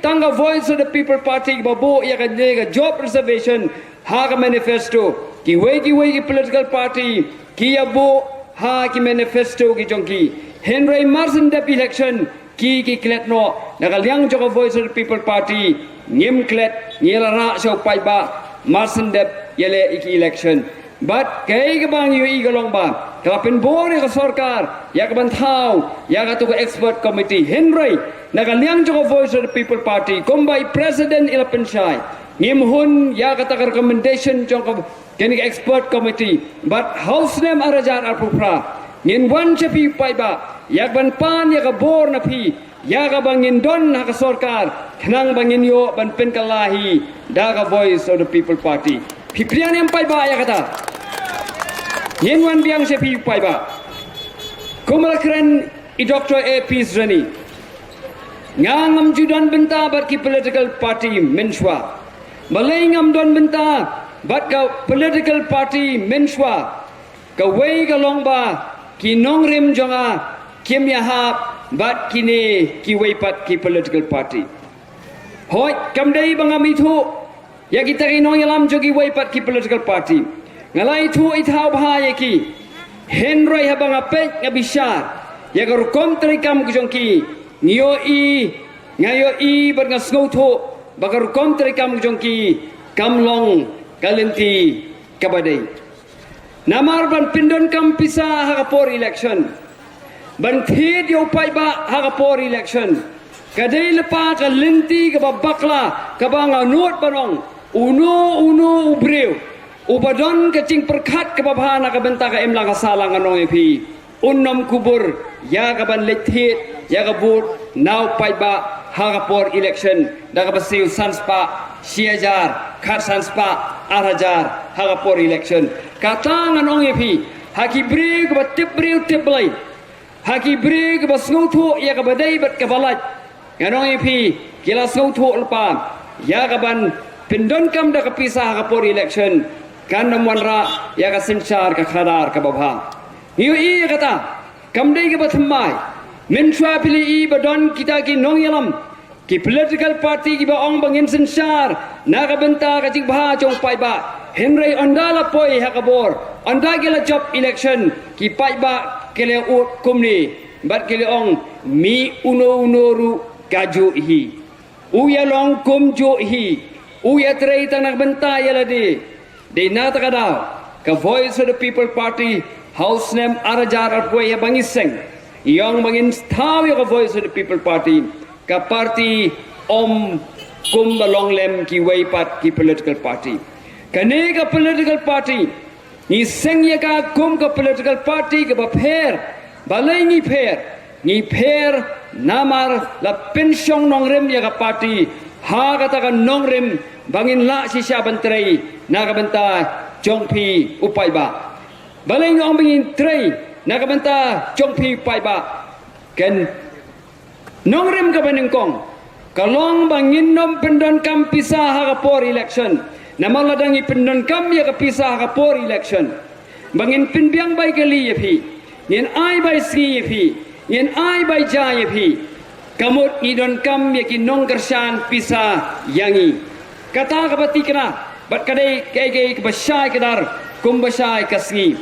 tang ka Voice of the People Party ba buh ïa ka, ka job reservation ha ka manifesto. Kiwei kiwei ki political party ki ïa buh ha ki manifesto ki jong ki. Hynrei marshen dep election ki, ki klet noh. Na ka liang jong ka Voice of the People Party ngim klet, ngi la rah sha u paidbah marshen dep ïaleh ïa ki election. Bad kaei kaba ngi ïohi ka long ba ka la pynbor ïa ka sorkar ïa kaban thaw ïa kato ka expert committee. Hynrei na ka liang jong ka Voice of the People Party, kumba i president i la pynshai, ngim hun ïa kata ka recommendation jong ka, kane ka expert committee. Bad ha u snem ar hajar arphew phra ngin wan sha phi u paidbah ïa kaban pan ïa ka bor na phi ïa kaba ngin don ha ka sorkar, khnang ba ngin ïoh ban pynkylla hi da ka Voice of the People Party. Phi pdiang ne em paidbah ïa kata? Ngin wan biang sha phi paidbah. Kumba la kren i Doctor A P Sreni, nga ngam ju don bynta bad ki political party mynshuwa. Balei ngam don bynta bad ka political party mynshuwa? Kawei ka long ba ki nongrim jong nga kim ïahap bad kine kiwei pat ki political party. Hooid, kam dei ba ngam ithuh ïa kita ki nongïalam jong kiwei pat ki political party. Nga la ithuh ithaw bha ïa ki. Hynrei haba nga peit, nga bishar ïa ka rukom treikam ka jong ki, nga ïohi, nga ïohi bad nga sngewthuh ba ka rukom treikam ka jong ki kam long ka lynti kaba dei. Namar ban pyndonkam pisa ha ka por election, ban thied ïa u paidbah ha ka por election, ka dei lypa ka lynti kaba bakla, kaba nga nud ban ong, uno uno u briew uba don ka jingpyrkhat kaba bha na ka bynta ka imlang ka sahlang, ngan ong ïa phi, un ym kubur ïa kaban leit thied ïa ka vote na u paidbah ha ka por election da kaba siew san spah, shi hajar, khatsan spah, ar hajar ha ka por election. Kata ngan ong ïa phi, ha ki briew kiba tip briew tip Blei, ha ki briew kiba sngewthuh ïa kaba dei bad kaba lait, ngan ong ïa phi, ki la sngewthuh lypa ïa kaban pyndonkam da ka pisa ha ka por election, kan ym wanrah ïa ka synshar ka khadar kaba bha. Ngi ïohi ïa kata, kam dei kaba thymmai. Mynshuwa phi la ïohi ba don kita ki nongïalam, ki political party kiba ong ba ngin synshar na ka bynta ka jingbha jong u paidbah. Hynrei ynda la poi ha ka bor, ynda ki la jop election, ki paidbah ki la ud kumne, bad ki la ong, mih uno uno ruh kajuh hi. U ïalong kumjuh hi. U ïatrei tang na ka bynta ïa lade. Dei na kata ka daw, ka Voice of the People Party ha u snem ar hajar arphew wei haba ngi seng, ngi ong ba ngin thaw ïa ka Voice of the People Party, ka party ym kumba long lem kiwei pat ki political party. Kane ka political party, ngi seng ïa ka kum ka political party kaba pher. Balei ngi pher? Ngi pher namar la pynshong nongrim ïa ka party ha kata ka nongrim ba ngin lah shisha ban trei na ka bynta jong phi u paidbah. Balei ngi ong ba ngin trei na ka bynta jong phi u paidbah? Kan nongrim kaba nyngkong ka long ba ngin ym pyndonkam pisa ha ka por election. Namar lada ngi pyndonkam ïa ka pisa ha ka por election, ba ngin pynbiang bai kali ïa phi, ngin ai bai sngi ïa phi, ngin ai bai ja ïa phi, ka mut ngi donkam ïa ki nongkyrshan pisa ïa ngi. Kata kaba thikna, bad ka dei kaei kaei kaba shai kdar kumba shai ka sngi.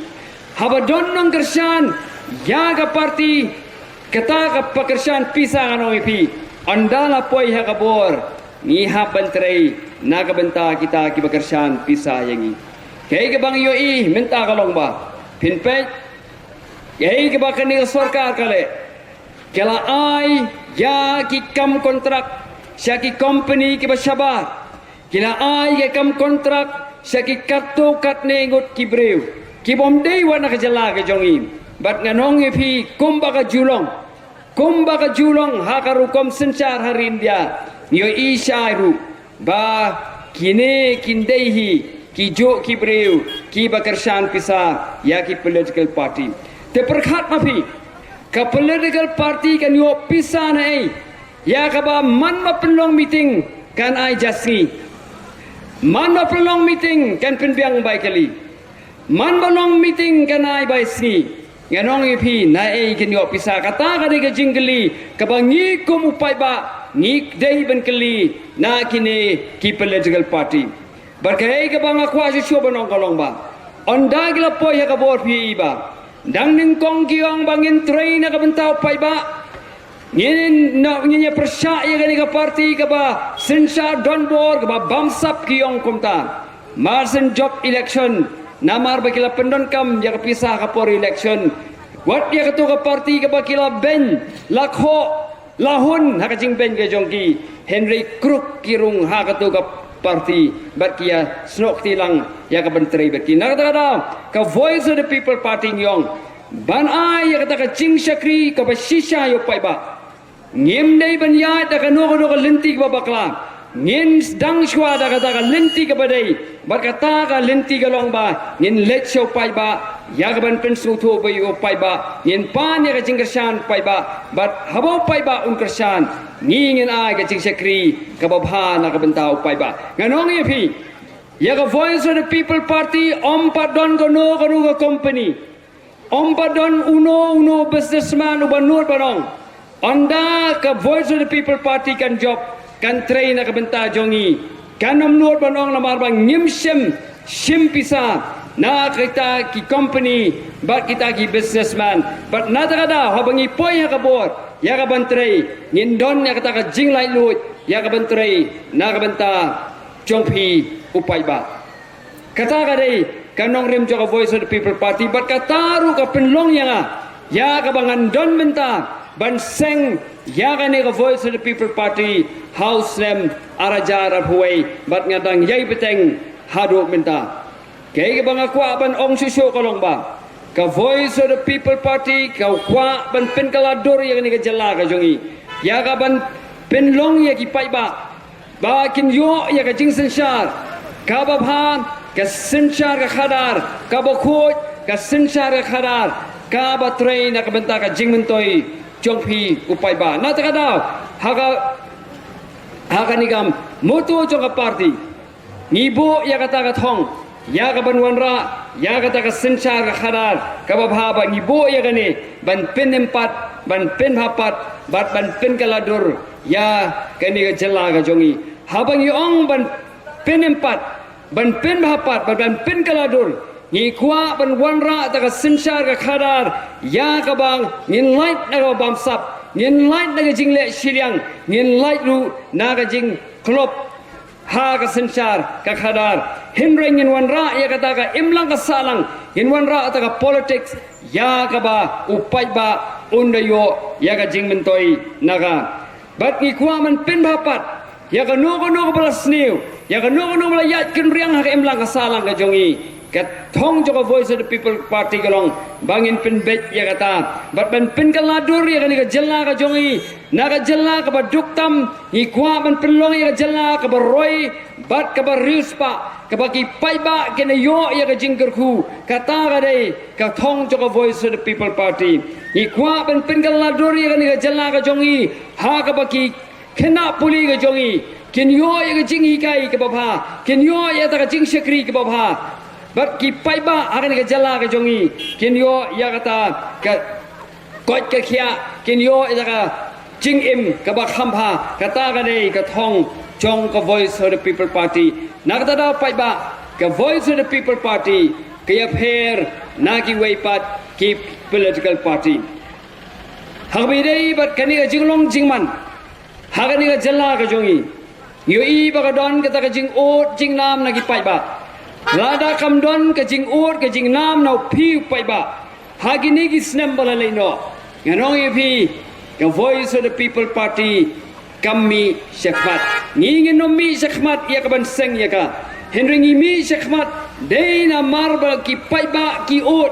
Haba don nongkyrshan ïa ka party, kata kaba kyrshan pisa, ngan ong ïa phi, ynda la poi ha ka bor, ngi hap ban trei na ka bynta kita kiba kyrshan pisa ïa ngi. Kaei kaba ngi ïohi mynta ka long ba, phin peit, kaei kaba kane ka sorkar ka leh, ka la ai ïa ki kam kontrak sha ki kompani kiba shabar. Ki la ai ïa ki kam kontrak sha ki katto katne ngut ki briew kibym dei wat na ka jylla ka jong ngi. Bad ngan ong ïa phi, kumba ka ju long, kumba ka ju long ha ka rukom synshar ha ri India, ngi ïohi shai ruh ba kine kin dei hi kijuh ki briew kiba kyrshan pisa ïa ki political party. Te pyrkhat ma phi, ka political party kan ïoh pisa naei ïa kaba man ba pynlong meeting kan ai ja sngi, man ba pynlong meeting kan pynbiang bai kali, man ba long meeting kan ai bai sngi? Ngan ong ïa phi, naei kin ïoh pisa? Kata ka dei ka jingkylli kaba ngi kum u paidbah ngi dei ban kylli na kine ki political party. Bad kaei kaba nga kwah shuh shuh ban ong ka long ba, ynda ki la poi ha ka bor, phi i ba dang nyngkong ki ong ba ngin trei na ka bynta u paidbah. Ngin, ngin ïa pyrshah ïa kane ka party kaba synshar donbor, kaba bamsap, ki ong kumta. Mar shen jop election, namar ba ki la pyndonkam ïa ka pisa ha ka por election, wat ïa kato ka party kaba ki la beiñ, la khoh, la hun ha ka jingbeiñ ka jong ki, hynrei kruk ki rung ha kato ka party bad ki ïa snoh kti lang ïa ka ban trei bad ki. Na kata ka daw, ka Voice of the People Party ngi ong ban ai ïa kata ka jingshakri kaba shisha ïa u paidbah. Ngim dei ban ïaid da kano kano ka lynti kaba bakla. Ngin sdang shuwa da kata ka lynti kaba dei, bad kata ka lynti ka long ba ngin leit sha u paidbah ïa ka ban pynsngewthuh bad ïa u paidbah, ngin pan ïa ka jingkyrshan paidbah, bad haba u paidbah un kyrshan, ngi ngin ai ka jingshakri kaba bha na ka bynta u paidbah. Ngan ong ïa phi, ïa ka Voice of the People Party ym pat don kano kano ka company. Ym pat don uno uno businessman uba nud ban ong, ynda ka Voice of the People Party kan jop, kan trei na ka bynta jong ngi, kan ym nud ban ong namar ba ngim shim, shim pisa na kita ki company bad kita ki businessman. Bad na kata ka daw, haba ngi poi ha ka bor ïa ka ban trei, ngin don ïa kata ka jinglaitluid ïa ka ban trei na ka bynta jong phi u paidbah. Kata ka dei ka nongrim jong ka Voice of the People Party, bad kata ruh ka pynlong ïa nga ïa kaba ngan don mynta ban seng ïa kane ka Voice of the People Party ha u snem ar hajar arphew wei, bad nga dang ïai bteng haduh mynta. Kaei kaba nga kwah ban ong shuh shuh ka long ba ka Voice of the People Party ka kwah ban pynkylla dur ïa kane ka jylla ka jong ngi, ïa ka ban pynlong ïa ki paidbah ba kin ïoh ïa ka jingsynshar kaba bha, ka synshar ka khadar kaba khuid, ka synshar ka khadar kaba trei na ka bynta ka jingmyntoi jong phi u paidbah. Na kata ka daw, ha ka, ha kane ka motto jong ka party, ngi buh ïa kata ka thong ïa ka ban wanrah ïa kata ka synshar ka khadar kaba bha, ba ngi buh ïa kane ban pynim pat, ban pynbha pat, bad ban pynkylla dur ïa kane ka jylla ka jong ngi. Haba ngi ong ban pynim pat, ban pynbha pat, ban, ban pynkylla dur. Ngi kwah ban wanrah da ka synshar ka khadar ïa kaba ngin lait na kaba bamsap, ngin lait na ka jingleh shiliang, ngin lait ruh na ka jingkhlop ha ka synshar ka khadar. Hynrei ngin wanrah ïa kata ka imlang ka sahlang, ngin wanrah kata ka politics ïa kaba u paidbah un da ïoh ïa ka jingmyntoi na ka. Bad ngi kwah ban pynbha pat ïa kano kano kaba la sniew, ïa kano kano kaba la ïaid kynriang ha ka imlang ka sahlang ka jong ngi. Ka thong jong ka Voice of the People Party ka long ba ngin pynbeit ïa kata bad ban pynkylla dur ïa kane ka jylla ka jong ngi na ka jylla kaba duk tam. Ngi kwah ban pynlong ïa ka jylla kaba roi bad kaba riewspah, kaba ki paidbah kin ïoh ïa ka jingkyrkhu. Kata ka dei ka thong jong ka Voice of the People Party. Ngi kwah ban pynkylla dur ïa kane ka jylla ka jong ngi ha kaba ki khynnah pule ka jong ngi kin ïoh ïa ka jinghikai kaba bha, kin ïoh ïa kata ka jingshakri kaba bha. Bad ki paidbah ha kane ka jylla ka jong ngi kin ïoh ïa kata ka koit ka khiah, kin ïoh ïa ka jingim kaba kham bha. Kata ka dei ka thong jong ka Voice of the People Party. Na kata daw paidbah, ka Voice of the People Party ka ïapher na kiwei pat ki political party. Ha kaba ïadei bad kane ka jinglong jingman ha kane ka jylla ka jong ngi, ngi ïohi ba ka don kata ka jingud jingnam na ki paidbah. Lada kam don ka jingud ka jingnam na u phi u paidbah ha kine ki snem ba la leit noh, ngan ong ïa phi, ka Voice of the People Party kam mih shakhmat. Ngi ngin ym mih shakhmat ïa ka ban seng ïa ka. Hynrei ngi mih shakhmat dei namar ba ki paidbah ki ud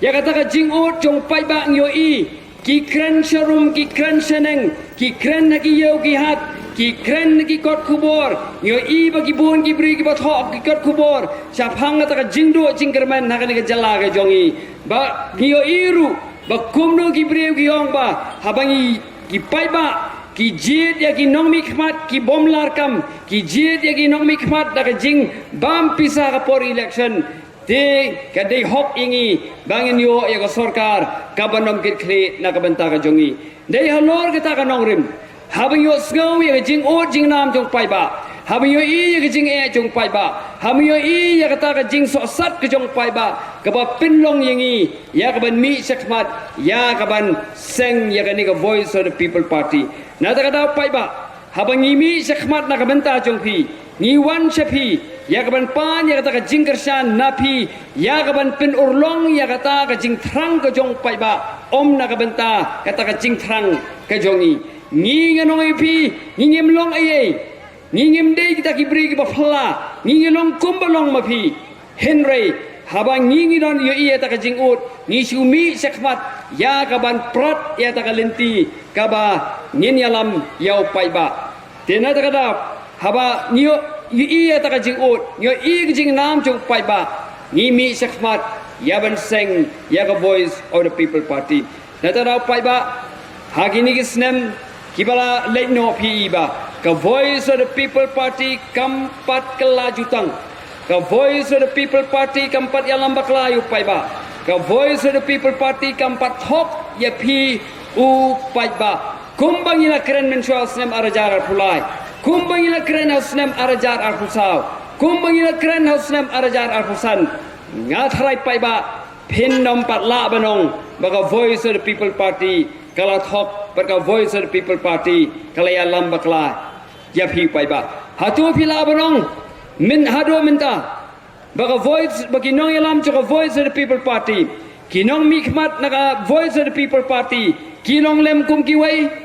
ïa kata ka jingud jong paidbah. Ngi ïohi ki kren sharum, ki kren shaneng, ki kren ha ki ïew ki hat, ki kren ha ki kot khubor. Ngi ïohi ba ki bun ki briew kiba thoh ki kot khubor shaphang kata ka jingduh jingkyrmen ha kane ka jylla ka jong ngi. Ba ngi ïohi ruh ba kumno ki briew ki ong ba haba ngi ki paidbah ki jied ïa ki nongmihkhmat ki bym lah kam, ki jied ïa ki nongmihkhmat da ka jingbam pisa ha ka por election, te ka dei hok ïa ngi ba ngin ïoh ïa ka sorkar kaban ym kit khlieh na ka bynta ka jong ngi. Dei halor kata ka nongrim, haba ngi ïohsngew ïa ka jingud jingnam jong paidbah, haba ngi ïohi ïa ka jingeh jong paidbah, haba ngi ïohi ïa kata ka jingsohsat ka jong paidbah, kaba pynlong ïa ngi ïa kaban mih shakhmat ïa kaban seng ïa kane ka Voice of the People Party. Na kata ka daw paidbah, haba ngi mih shakhmat na ka bynta jong phi, ngi wan sha phi ïa kaban pan ïa kata ka jingkyrshan na phi, ïa kaban pynurlong ïa kata ka jingthrang ka jong paidbah, ym na ka bynta kata ka jingthrang ka jong ngi. Ngi, ngan ong ïa phi, ngi ngim long ei ei. Ngi ngim dei kita ki briew kiba phylla. Ngi ngi long kumba long ma phi. Hynrei haba ngi ngi don ïohi ïa kata ka jingud, ngi shu mih shakhmat ïa kaban prat ïa kata ka lynti kaba ngin ïalam ïa u paidbah. Te na kata ka daw, haba ngi ïohi ïa kata ka jingud, ngi ïohi ka jingnam jong u paidbah, ngi mih shakhmat ïa ban seng ïa ka Voice of the People Party. Na kata ka daw paidbah, ha kine ki snem kiba la leit noh phi i ba ka Voice of the People Party kam pat kylla jutang. Ka Voice of the People Party kam pat ïalam bakla ïa u paidbah. Ka Voice of the People Party kam pat thok ïa phi u paidbah. Kumba ngi la kren mynshuwa u snem ar hajar arphew lai, kumba ngi la kren ha u snem ar hajar arphew saw, kumba ngi la kren ha u snem ar hajar arphew san, nga tharai paidbah phin ym pat lah ban ong ba ka Voice of the People Party ka la thok bad ka Voice of the People Party ka la ïalam bakla ïa phi paidbah. Hato phi lah ban ong myn haduh mynta ba ka Voice, ba ki nongïalam jong ka Voice of the People Party, ki nongmihkhmat na ka Voice of the People Party ki long lem kum kiwei?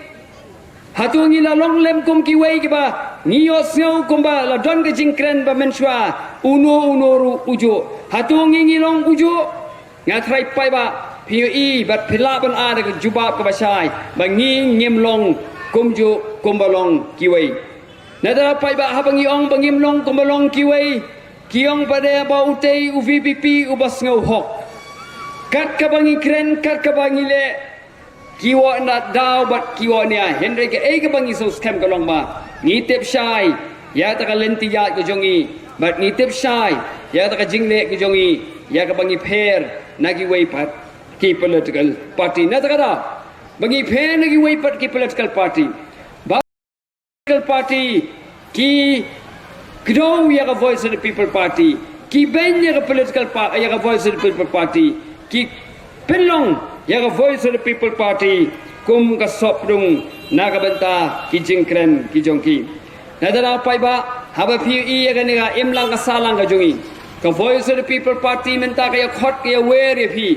Hato ngi la long lem kum kiwei kiba ngi ïohsngew kumba la don ka jingkren ba mynshuwa uno uno ruh u juh? Hato ngi ngi long u juh? Nga tharai paidbah phi ïohi bad phi lah ban ai da ka jubab kaba shai ba ngi ngim long kumjuh kumba long kiwei. Na kata ka daw paidbah, haba ngi ong ba ngim long kumba long kiwei, ki ong pat de ba utei u VPP uba sngew hok. Kat kaba ngi kren, kat kaba ngi leh, ki wad na daw bad ki wad nia. Hynrei kaei kaba ngi sngewskhem ka long ba ngi tip shai ïa kata ka lynti ïaid ka jong ngi bad ngi tip shai ïa kata ka jingleh ka jong ngi ïa kaba ngi pher na kiwei pat ki political party. Na kata ka daw ba ngi pher na kiwei pat ki political party, ba political party ki kdew ïa ka Voice of the People Party, ki beiñ ïa ka political pa ïa ka Voice of the People Party, ki pynlong ïa ka Voice of the People Party kum ka sopdung na ka bynta ki jingkren ki jong ki. Na dara paidbah, haba phi ïohi ïa kane ka imlang ka sahlang ka jong i, ka Voice of the People Party mynta ka ïa khot ka ïa wer ïa phi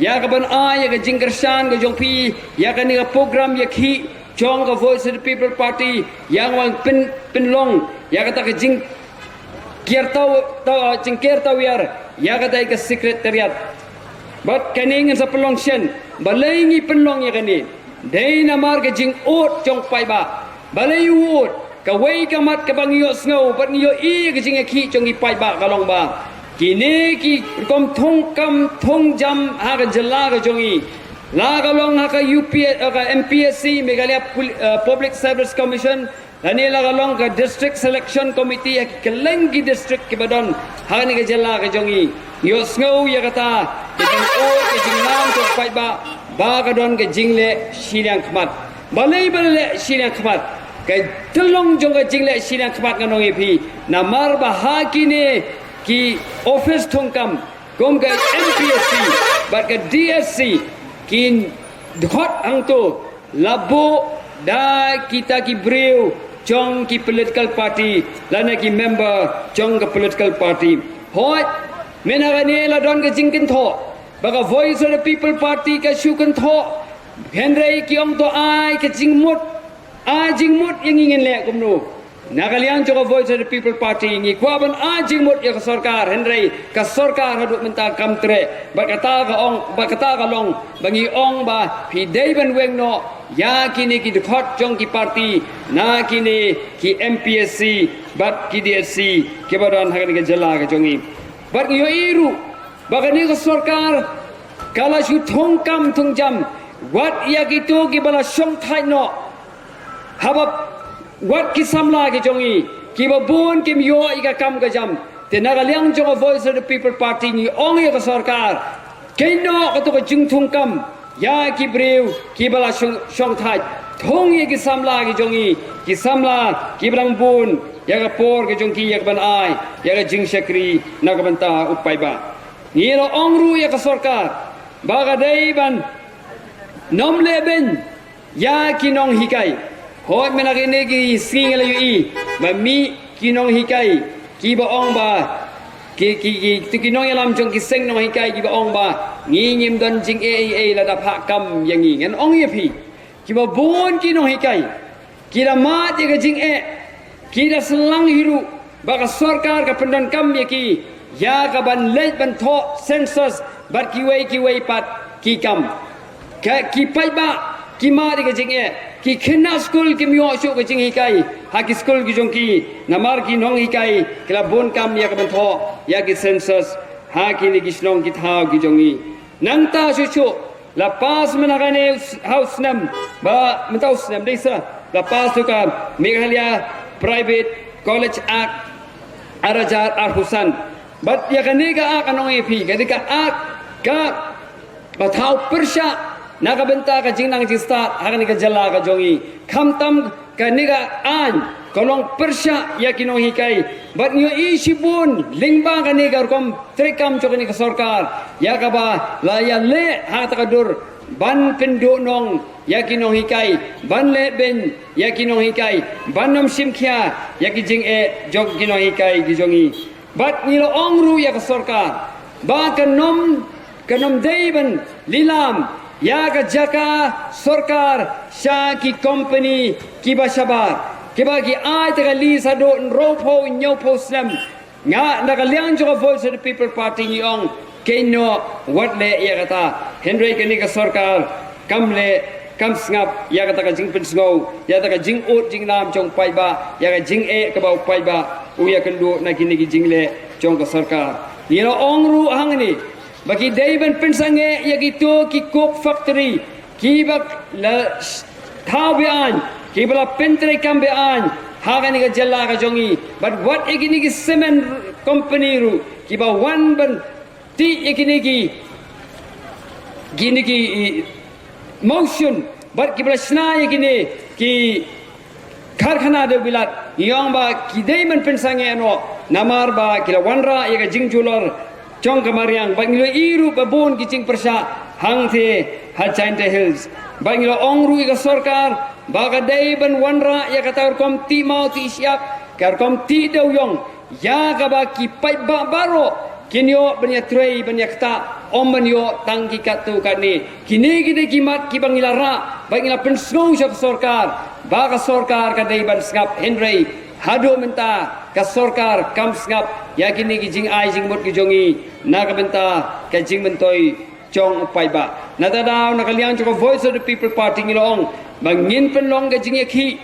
ïa ka ban ai ïa ka jingkyrshan ka jong phi ïa kane ka program ïa ki jong ka Voice of the People Party, ïa nga wan pyn pynlong ïa kata ka jingkyrtau, tau jingkyrtau ïa, ïa kata ka secretariat. Bad kane ngan sa pynlong shen, balei ngi pynlong ïa kane? Dei namar ka jingud jong paidbah. Balei u ud? Kawei ka mat kaba ngi ïohsngew bad ngi ïohi ka jingïakhih jong ki paidbah ka long ba kine ki rukom thungkam thungjam ha ka jylla ka jong i, la ka long ha ka U P, eh, ka M P S C, Meghalaya Pul- eh, Public Service Commission, lane la ka long ka District Selection Committee ha ki kylleng ki district kiba don ha kane ka jylla ka jong i. Ngi ïohsngew ïa kata ka jingud ka jingnam jong paidbah ba ka don ka jingleh shiliang khmat. Balei ba leh shiliang khmat? Ka tyllong jong ka jingleh shiliang khmat ngan ong ïa phi, namar ba ha kine ki office thungkam kum ka M P S C bad ka D S C, ki dkhot hangto la buh da kita ki briew jong ki political party lane ki member jong ka political party. Hooid, mynta kane la don ka jingkynthoh ba ka Voice of the People Party ka shu kynthoh, hynrei ki ong to ai ka jingmut, ai jingmut ïa ngi ngin leh kumno. Na ka liang jong ka Voice of the People Party ngi kwah ban ai jingmut ïa ka sorkar, hynrei ka sorkar haduh mynta kam treh. Bad kata ka ong, bad kata ka long ba ngi ong ba phi dei ban weng noh ïa kine ki dkhot jong ki party na kine ki M P S C bad ki D S C kiba don ha kane ka jylla ka jong i. Bad ngi ïohi ruh ba kane ka sorkar ka la shu thungkam thungjam wat ïa kito kiba la shongthait noh. Haba wat ki samla ki jong i kiba bun kim ïoh ïa ka kam ka jam. Te na ka liang jong ka Voice of the People Party ngi ong ïa ka sorkar, kynnoh kato ka jingthungkam ïa ki briew kiba la shong- shongthait. Thung ïa ki samla ki jong i, ki samla kiba dang bun ïa ka por ka jong ki ïa ka ban ai ïa ka jingshakri na ka bynta u paidbah. Ngi la ong ruh ïa ka sorkar ba ka dei ban nym leh beiñ ïa ki nonghikai. Hooid, mynta kine ki sngi ngi la ïohi ba mih ki nonghikai kiba ong ba ki ki ki tu ki nongïalam jong ki seng nonghikai kiba ong ba ngi ngim don jingeh ei ei lada phah kam ïa ngi. Ngan ong ïa phi, kiba bun ki nonghikai ki da mad ïa ka jingeh, ki da syllang hi ruh ba ka sorkar ka pyndonkam ïa ki ïa ka ban leit ban thoh census bad kiwei kiwei pat ki kam. Ka ki paidbah ki mad ïa ka jingeh, ki khynnah skul kim ïoh shuh ka jinghikai ha ki skul ki jong ki namar ki nonghikai ki la bun kam ïa ka ban thoh ïa ki census ha kine ki shnong ki thaw ki jong i. Nangta shuh shuh la pass mynta kane ha u snem, ba mynta u snem dei sa, la pass tu ka Meghalaya Private College Act ar hajar arphew san. Bad ïa kane ka Act, ngan ong ïa phi, kane ka Act ka ba thaw pyrshah na ka bynta ka jingnang jingstad ha kane ka jylla ka jong i. Khamtam kane ka aiñ ka long pyrshah ïa ki nonghikai. Bad ngi ïohi shibun lyngba kane ka rukom treikam jong kane ka sorkar ïa kaba la ïaleh ha kata ka dur ban pynduhnong ïa ki nonghikai, ban leh beiñ ïa ki nonghikai, ban nym shim khia ïa ki jingeh jong ki nonghikai ki jong i. Bad ngi la ong ruh ïa ka sorkar ba kan nym, kan nym dei ban lilam ïa ka jaka sorkar sha ki company kiba shabar, kiba ki ai ta ka lease haduh hynriewphew hynñiewphew snem. Nga na ka liang jong ka Voice of the People Party ngi ong, kynnoh wat leh ïa kata. Hynrei kane ka sorkar kam leh, kam sngap ïa kata ka jingpynsngew, ïa kata ka jingud jingnam jong u paidbah, ïa ka jingeh kaba u paidbah u ïakynduh na kine ki jingleh jong ka sorkar. Ngi la ong ruh hangne ba ki dei ban pynsangeh ïa kito ki coke factory kiba la thaw be-aiñ, kiba la pyntreikam be-aiñ ha kane ka jylla ka jong i. Bad wat ïa kine ki cement company ruh kiba wan ban tih ïa kine ki, kine ki, i, mawshun, bad kiba la shna ïa kine ki karkhana dewbilat. Ngi ong ba ki dei ban pynsangeh noh namar ba ki la wanrah ïa ka jingjulor jong ka mariang, ba ngi la ïohi ruh ba bun ki jingpyrshah hangtei ha Jaintia Hills. Ba ngi la ong ruh ïa ka sorkar ba ka dei ban wanrah ïa kata ka rukom tih maw tih shyiap, ka rukom tih dewïong, ïa kaba ki paidbah baroh kin ïoh ban ïatrei ban ïaktah, ym ban ïoh tang ki katto katne. Kine ki dei ki mat kiba ngi la rah, ba ngi la pynsngew sha ka sorkar ba ka sorkar ka dei ban sngap, hynrei haduh mynta ka sorkar kam sngap ïa kine ki jingai jingmut ki jong ngi na ka bynta ka jingmyntoi jong u paidbah. Na kata ka daw, na ka liang jong ka Voice of the People Party ngi la ong ba ngin pynlong ka jingïakhih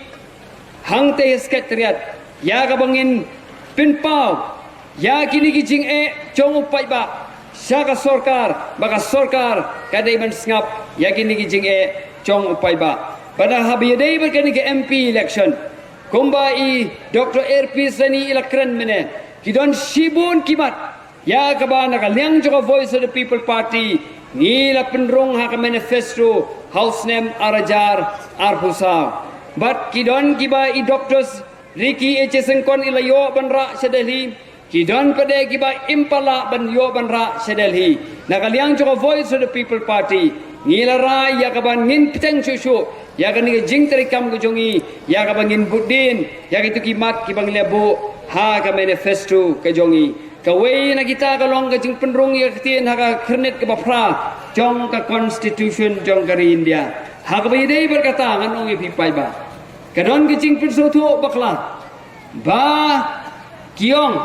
hangtei ha Secretariat ïa kaba ngin pynpaw ïa kine ki jingeh jong u paidbah sha ka sorkar, ba ka sorkar ka dei ban sngap ïa kine ki jingeh jong u paidbah. Bad haba ïadei bad kane ka M P election, kumba i Doctor R P Saini i la kren mynne, ki don shibun ki mat ïa kaba na ka liang jong ka Voice of the People Party ngi la pynrung ha ka manifesto ha u snem ar hajar arphew saw. Bad ki don kiba i Doctor Ricky A J Syngkon i la ïoh ban rah sha Delhi, ki don pat de kiba ym pat lah ban ïoh ban rah sha Delhi. Na ka liang jong ka Voice of the People Party ngi la rai ïa kaba ngin bteng shuh shuh ïa kane ka jingtrei kam ka jong ngi, ïa kaba ngin bud dien ïa kito ki mat kiba ngi la buh ha ka manifesto ka jong ngi. Kawei na kita ka long ka jingpynrung ïa ka ktien ha ka khyrnit kaba phra jong ka Constitution jong ka ri India. Ha kaba ïadei bad kata ngan ong ïa phi paidbah, ka don ka jingpynsngewthuh bakla ba ki ong,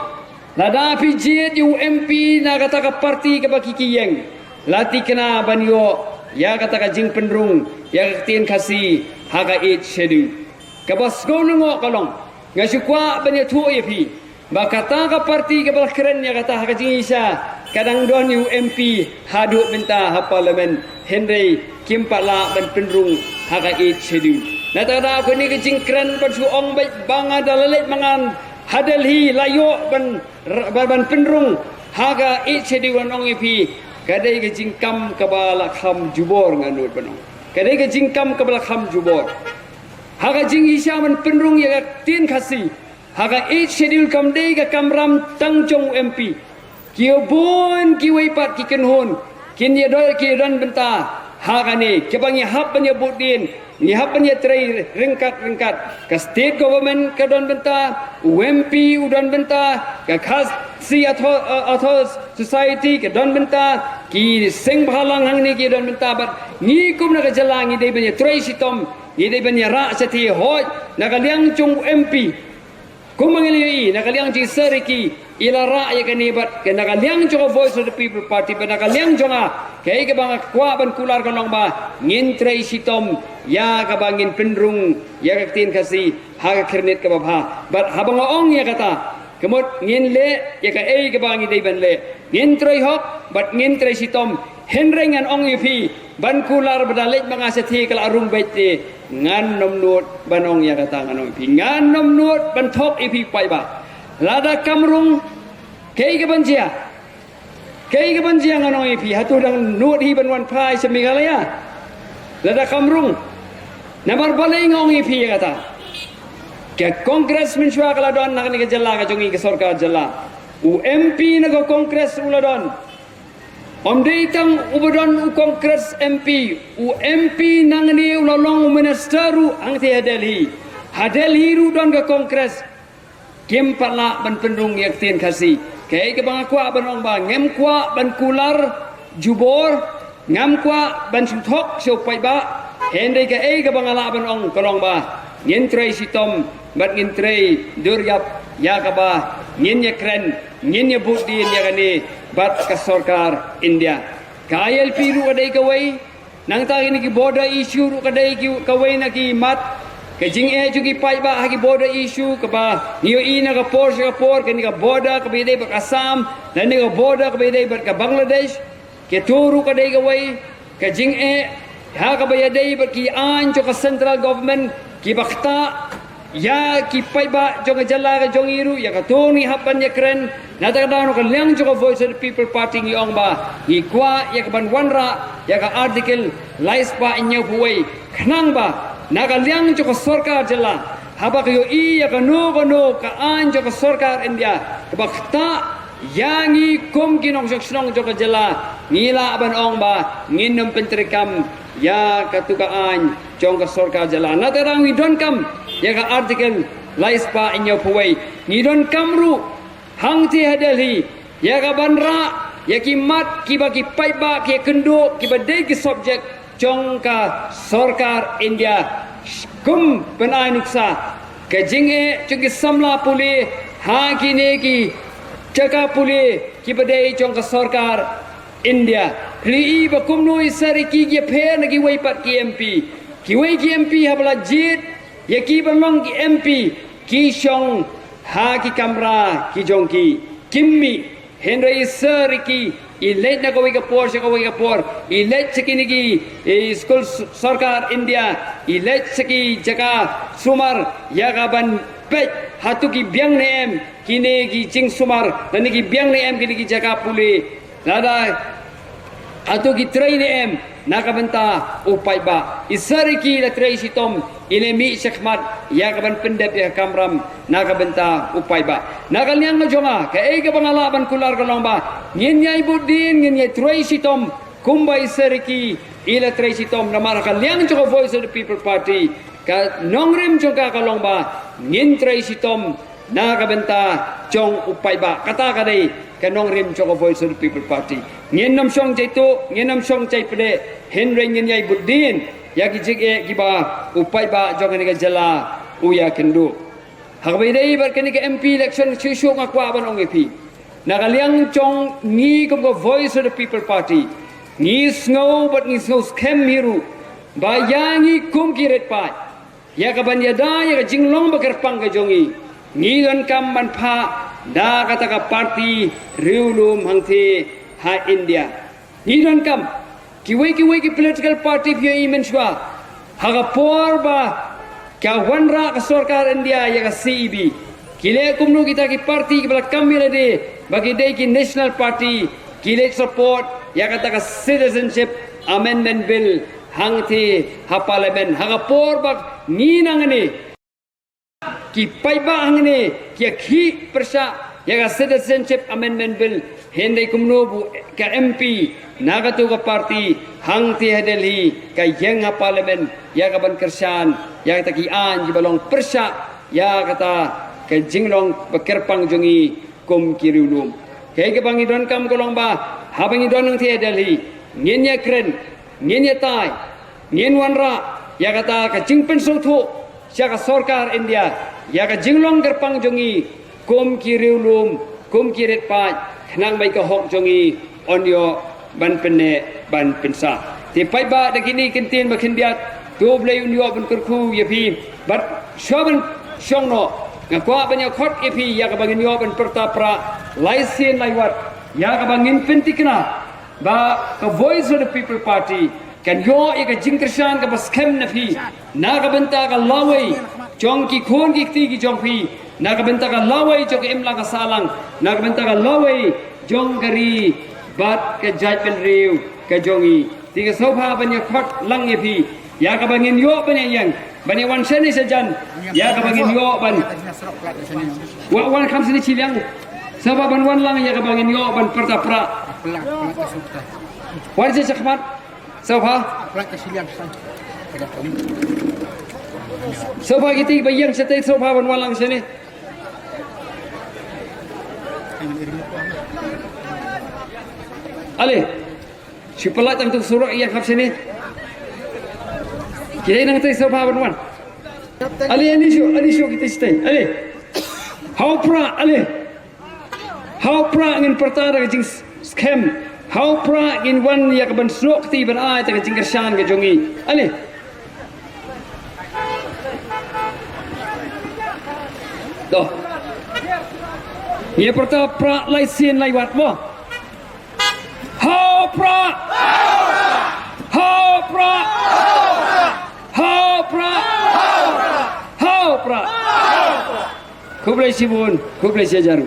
lada phi jied ïa u M P na kata ka party kaba ki ki ïeng, la thikna ban ïoh ïa kata ka jingpynrung ïa ka ktien Khasi ha ka Eighth Schedule. Kaba sngewlyngngoh ka long, nga shu kwah ban ïathuh ïa phi ba kata ka party kaba la kren ïa kata ha ka jingisha ka dang don ïa u M P haduh mynta ha Parliament, hynrei kim pat lah ban pynrung ha ka Eighth Schedule. Na kata ka daw, kane ka jingkren ban shu ong beit ba nga da la leit mangan ha Delhi la ïoh ban, ban, ban pynrung ha ka Eighth Schedule, ngan ong ïa phi, ka dei ka jingkam kaba la kham jubor, nga nud ban ong. Ka dei ka jingkam kaba la kham jubor. Ha ka jingisha ban pynrung ïa ka ktien Khasi ha ka Eighth Schedule kam dei ka kamram tang jong u M P. Ki bun kiwei pat ki kynhun kin ïa don, ki ïa don bynta ha kane, kiba ngi hap ban ïa bud dien, ngi hap ban ïa trei ryngkat ryngkat. Ka state government ka don bynta, u M P u don bynta, ka Khasi Author, uh, Author Society ka don bynta, ki seng bhalang hangne ki don bynta, bad ngi kum na ka jylla ngi dei ban ïa trei shitom, ngi dei ban ïa rah shathie. Hooid, na ka liang jong u M P, kumba ngi la ïohi na ka liang jong i Sir Ricky, i la rah ïa kane, bad ka na ka liang jong ka Voice of the People Party, bad na ka liang jong nga, kaei kaba nga kwah ban kular ka long ba ngin trei shitom ïa kaba ngin pynrung ïa ka ktien Khasi ha ka khyrnit kaba bha. Bad haba nga ong ïa kata, ka mut ngin leh ïa kaei kaba ngi dei ban leh, ngin trei hok bad ngin trei shitom. Hynrei ngan ong ïa phi, ban kular ba da leit ma nga shathie ka la rung beit te, ngan nym nud ban ong ïa kata, ngan ong ïa phi, ngan nym nud ban thok ïa phi paidbah. Lada kam rung, kaei kaban jia? Kaei kaban jia, ngan ong ïa phi? Hato dang nud hi ban wan phai sha Meghalaya? Lada kam rung. Namar balei nga ong ïa phi ïa kata? Ka Congress mynshuwa ka la don na kane ka jylla ka jong ngi, ka sorkar jylla. U M P na ka Congress u la don. Ym dei tang uba don u Congress M P, u M P nangne u la long u minister ruh hangtei ha Delhi. Ha Delhi ruh don ka Congress. Kim pat lah ban pynrung ïa ka ktien Khasi. Kaei kaba nga kwah ban ong ba ngam kwah ban kular jubor, ngam kwah ban shu thok sha u paidbah. Hynrei kaei kaba nga lah ban ong ka long ba ngin trei shitom bad ngin trei duriap ïa kaba ngin ïa kren, ngin ïa bud dien ïa kane bad ka sorkar India. Ka I L P ruh ka dei kawei. Nangta kine ki border issue ruh ka dei ki, kawei na ki mat. Ka jingeh jong ki paidbah ha ki border issue kaba ngi ïohi na ka por sha ka por, kane ka border kaba ïadei bad ka Assam lane ka border kaba ïadei bad ka Bangladesh. Kato ruh ka dei kawei ka jingeh ha kaba ïadei bad ki aiñ jong ka central government kiba ktah ïa ki paidbah jong ka jylla ka jong ngi ruh. Ïa kato ngi hap ban ïa kren. Na kata ka daw, na ka liang jong ka Voice of the People Party ngi ong ba ngi kwah ïa kaban wanrah ïa ka Article lai spah hynñiewphew wei, khnang ba na ka liang jong ka sorkar jylla, Haba ka ïohi ïa kano kano ka aiñ jong ka sorkar India kaba ktah ïa ngi kum ki nongshong shnong jong ka jylla, ngi lah ban ong ba ngin ym pyntreikam ïa katu ka aiñ jong ka sorkar jylla. Na te rang ngi donkam ïa ka Article lai spah hynñiewphew wei. Ngi donkam ruh hangtei ha Delhi ïa ka ban rah ïa ki mat kiba ki paidbah ki kynduh kiba dei ki subject jong ka sorkar India. Kum ban ai nuksa ka jingeh jong ki samla pule ha kine ki jaka pule kiba dei jong ka sorkar India. Phi i ba kumno i Saraiki ki ïapher na kiwei pat ki M P. Kiwei ki M P haba la jied ïa kiba long ki M P ki shong ha ki kamra ki jong ki, kim mih. Hynrei i Saraiki i leit na kawei ka por sha kawei ka por, i leit sha kine ki, eh, skul s-, sorkar India, i leit sha ki jaka sumar ïa ka ban peit hato ki biang ne em kine ki jingsumar, lane ki biang ne em kine ki jaka pule, lada hato ki trei ne em na ka bynta u paidbah. I Saraiki la trei shitom, i la mih shakhmat ïa ka ban pyndep ïa ka kamram na ka bynta u paidbah. Na ka liang ka jong nga, kaei kaba nga lah ban kular ka long ba ngin ïai bud dien, ngin ïai trei shitom kumba i Saraiki i la trei shitom. Namar ha ka liang jong ka Voice of the People Party, ka nongrim jong ka ka long ba ngin trei shitom na ka bynta jong u paidbah. Kata ka dei ka nongrim jong ka Voice of the People Party. Ngin ym shong jai tuh, ngin ym shong jai pdeh, hynrei ngin ïai bud dien ïa ki jingeh kiba u paidbah jong kane ka jylla u ïakynduh. Ha kaba ïadei bad kane ka M P election shuh shuh nga kwah ban ong ïa phi, na ka liang jong ngi kum ka Voice of the People Party, ngi sngew bad ngi sngew skhem hi ruh ba ïa ngi kum ki rit paid, ïa ka ban ïada ïa ka jinglong ba kyrpang ka jong ngi, ngi donkam ban phah da kata ka party riewlum hangtei ha India. Ngi donkam, kiwei kiwei ki political party phi ïohi mynshuwa, ha ka por ba ka wanrah ka sorkar India ïa ka C A B, ki leh kumno kita ki party kiba la kam ïa lade ba ki dei ki National Party, ki leit support ïa kata ka Citizenship Amendment Bill hangtei ha Parliament. Ha ka por ba ngi nangne ki paidbah hangne ki ïa khih pyrshah ïa ka Citizenship Amendment Bill, hynrei kumno ba ka M P na katu ka party hangtei ha Delhi ka ïeng ha Parliament ïa ka ban kyrshan ïa kata ki aiñ kiba long pyrshah ïa kata ka jinglong ba kyrpang jong ngi kum ki riewlum. Kaei kaba ngi donkam ka long ba haba ngi don hangtei ha Delhi, ngin ïakren, ngin ïatai, ngin wanrah ïa kata ka jingpynsngewthuh sha ka sorkar India ïa ka jinglong kyrpang jong ngi kum ki riewlum, kum ki rit paid, khnang ba ïa ka hok jong ngi yn ïoh ban pynneh ban pynsah. Te paidbah, da kine ki kyntien ba khyndiat, to U Blei un ïoh ban kyrkhu ïa phi. Bad shuwa ban shong noh, nga kwah ban ïa khot ïa phi ïa kaba ngin ïoh ban pyrta prah lai sien lai wat ïa kaba ngin pynthikna ba ka Voice of the People Party kan ïoh ïa ka jingkyrshan kaba skhem na phi na ka bynta ka lawei jong ki khun ki kti ki jong phi, na ka bynta ka lawei jong ka imlang ka sahlang, na ka bynta ka lawei jong ka ri bad ka jaitbynriew ka jong ngi. Te nga sngewbha ban ïa khot lang ïa phi ïa kaba ngin ïoh ban ïa ïeng ban ïa wan shane shajan, ïa kaba ngin ïoh ban wan, wan kham shane shiliang. Sngewbha ban wan lang ïa kaba ngin ïoh ban pyrta prah. Wan sha shakhmat. Sngewbha. Sngewbha kiti ba ïeng shatei, sngewbha ban wan lang shane. Ale. Shu pynlait tang tu surok ïa khap sini. Kita nang tei, sngewbha ban wan. Ale, ani shu, ani shu kita shatei. Ale. Hau pra, ale. Hau pra ngin pyrta da ka jingskhem. Hau pra ngin wan ïa ka ban snoh kti ban ai da ka jingkyrshan ka jong ngi. Ale. Doh. Ngi pyrta pra lai sien lai wat mo. Hau pra. Hau pra. Hau pra. Hau pra. Khublei shibun, khublei shihajar.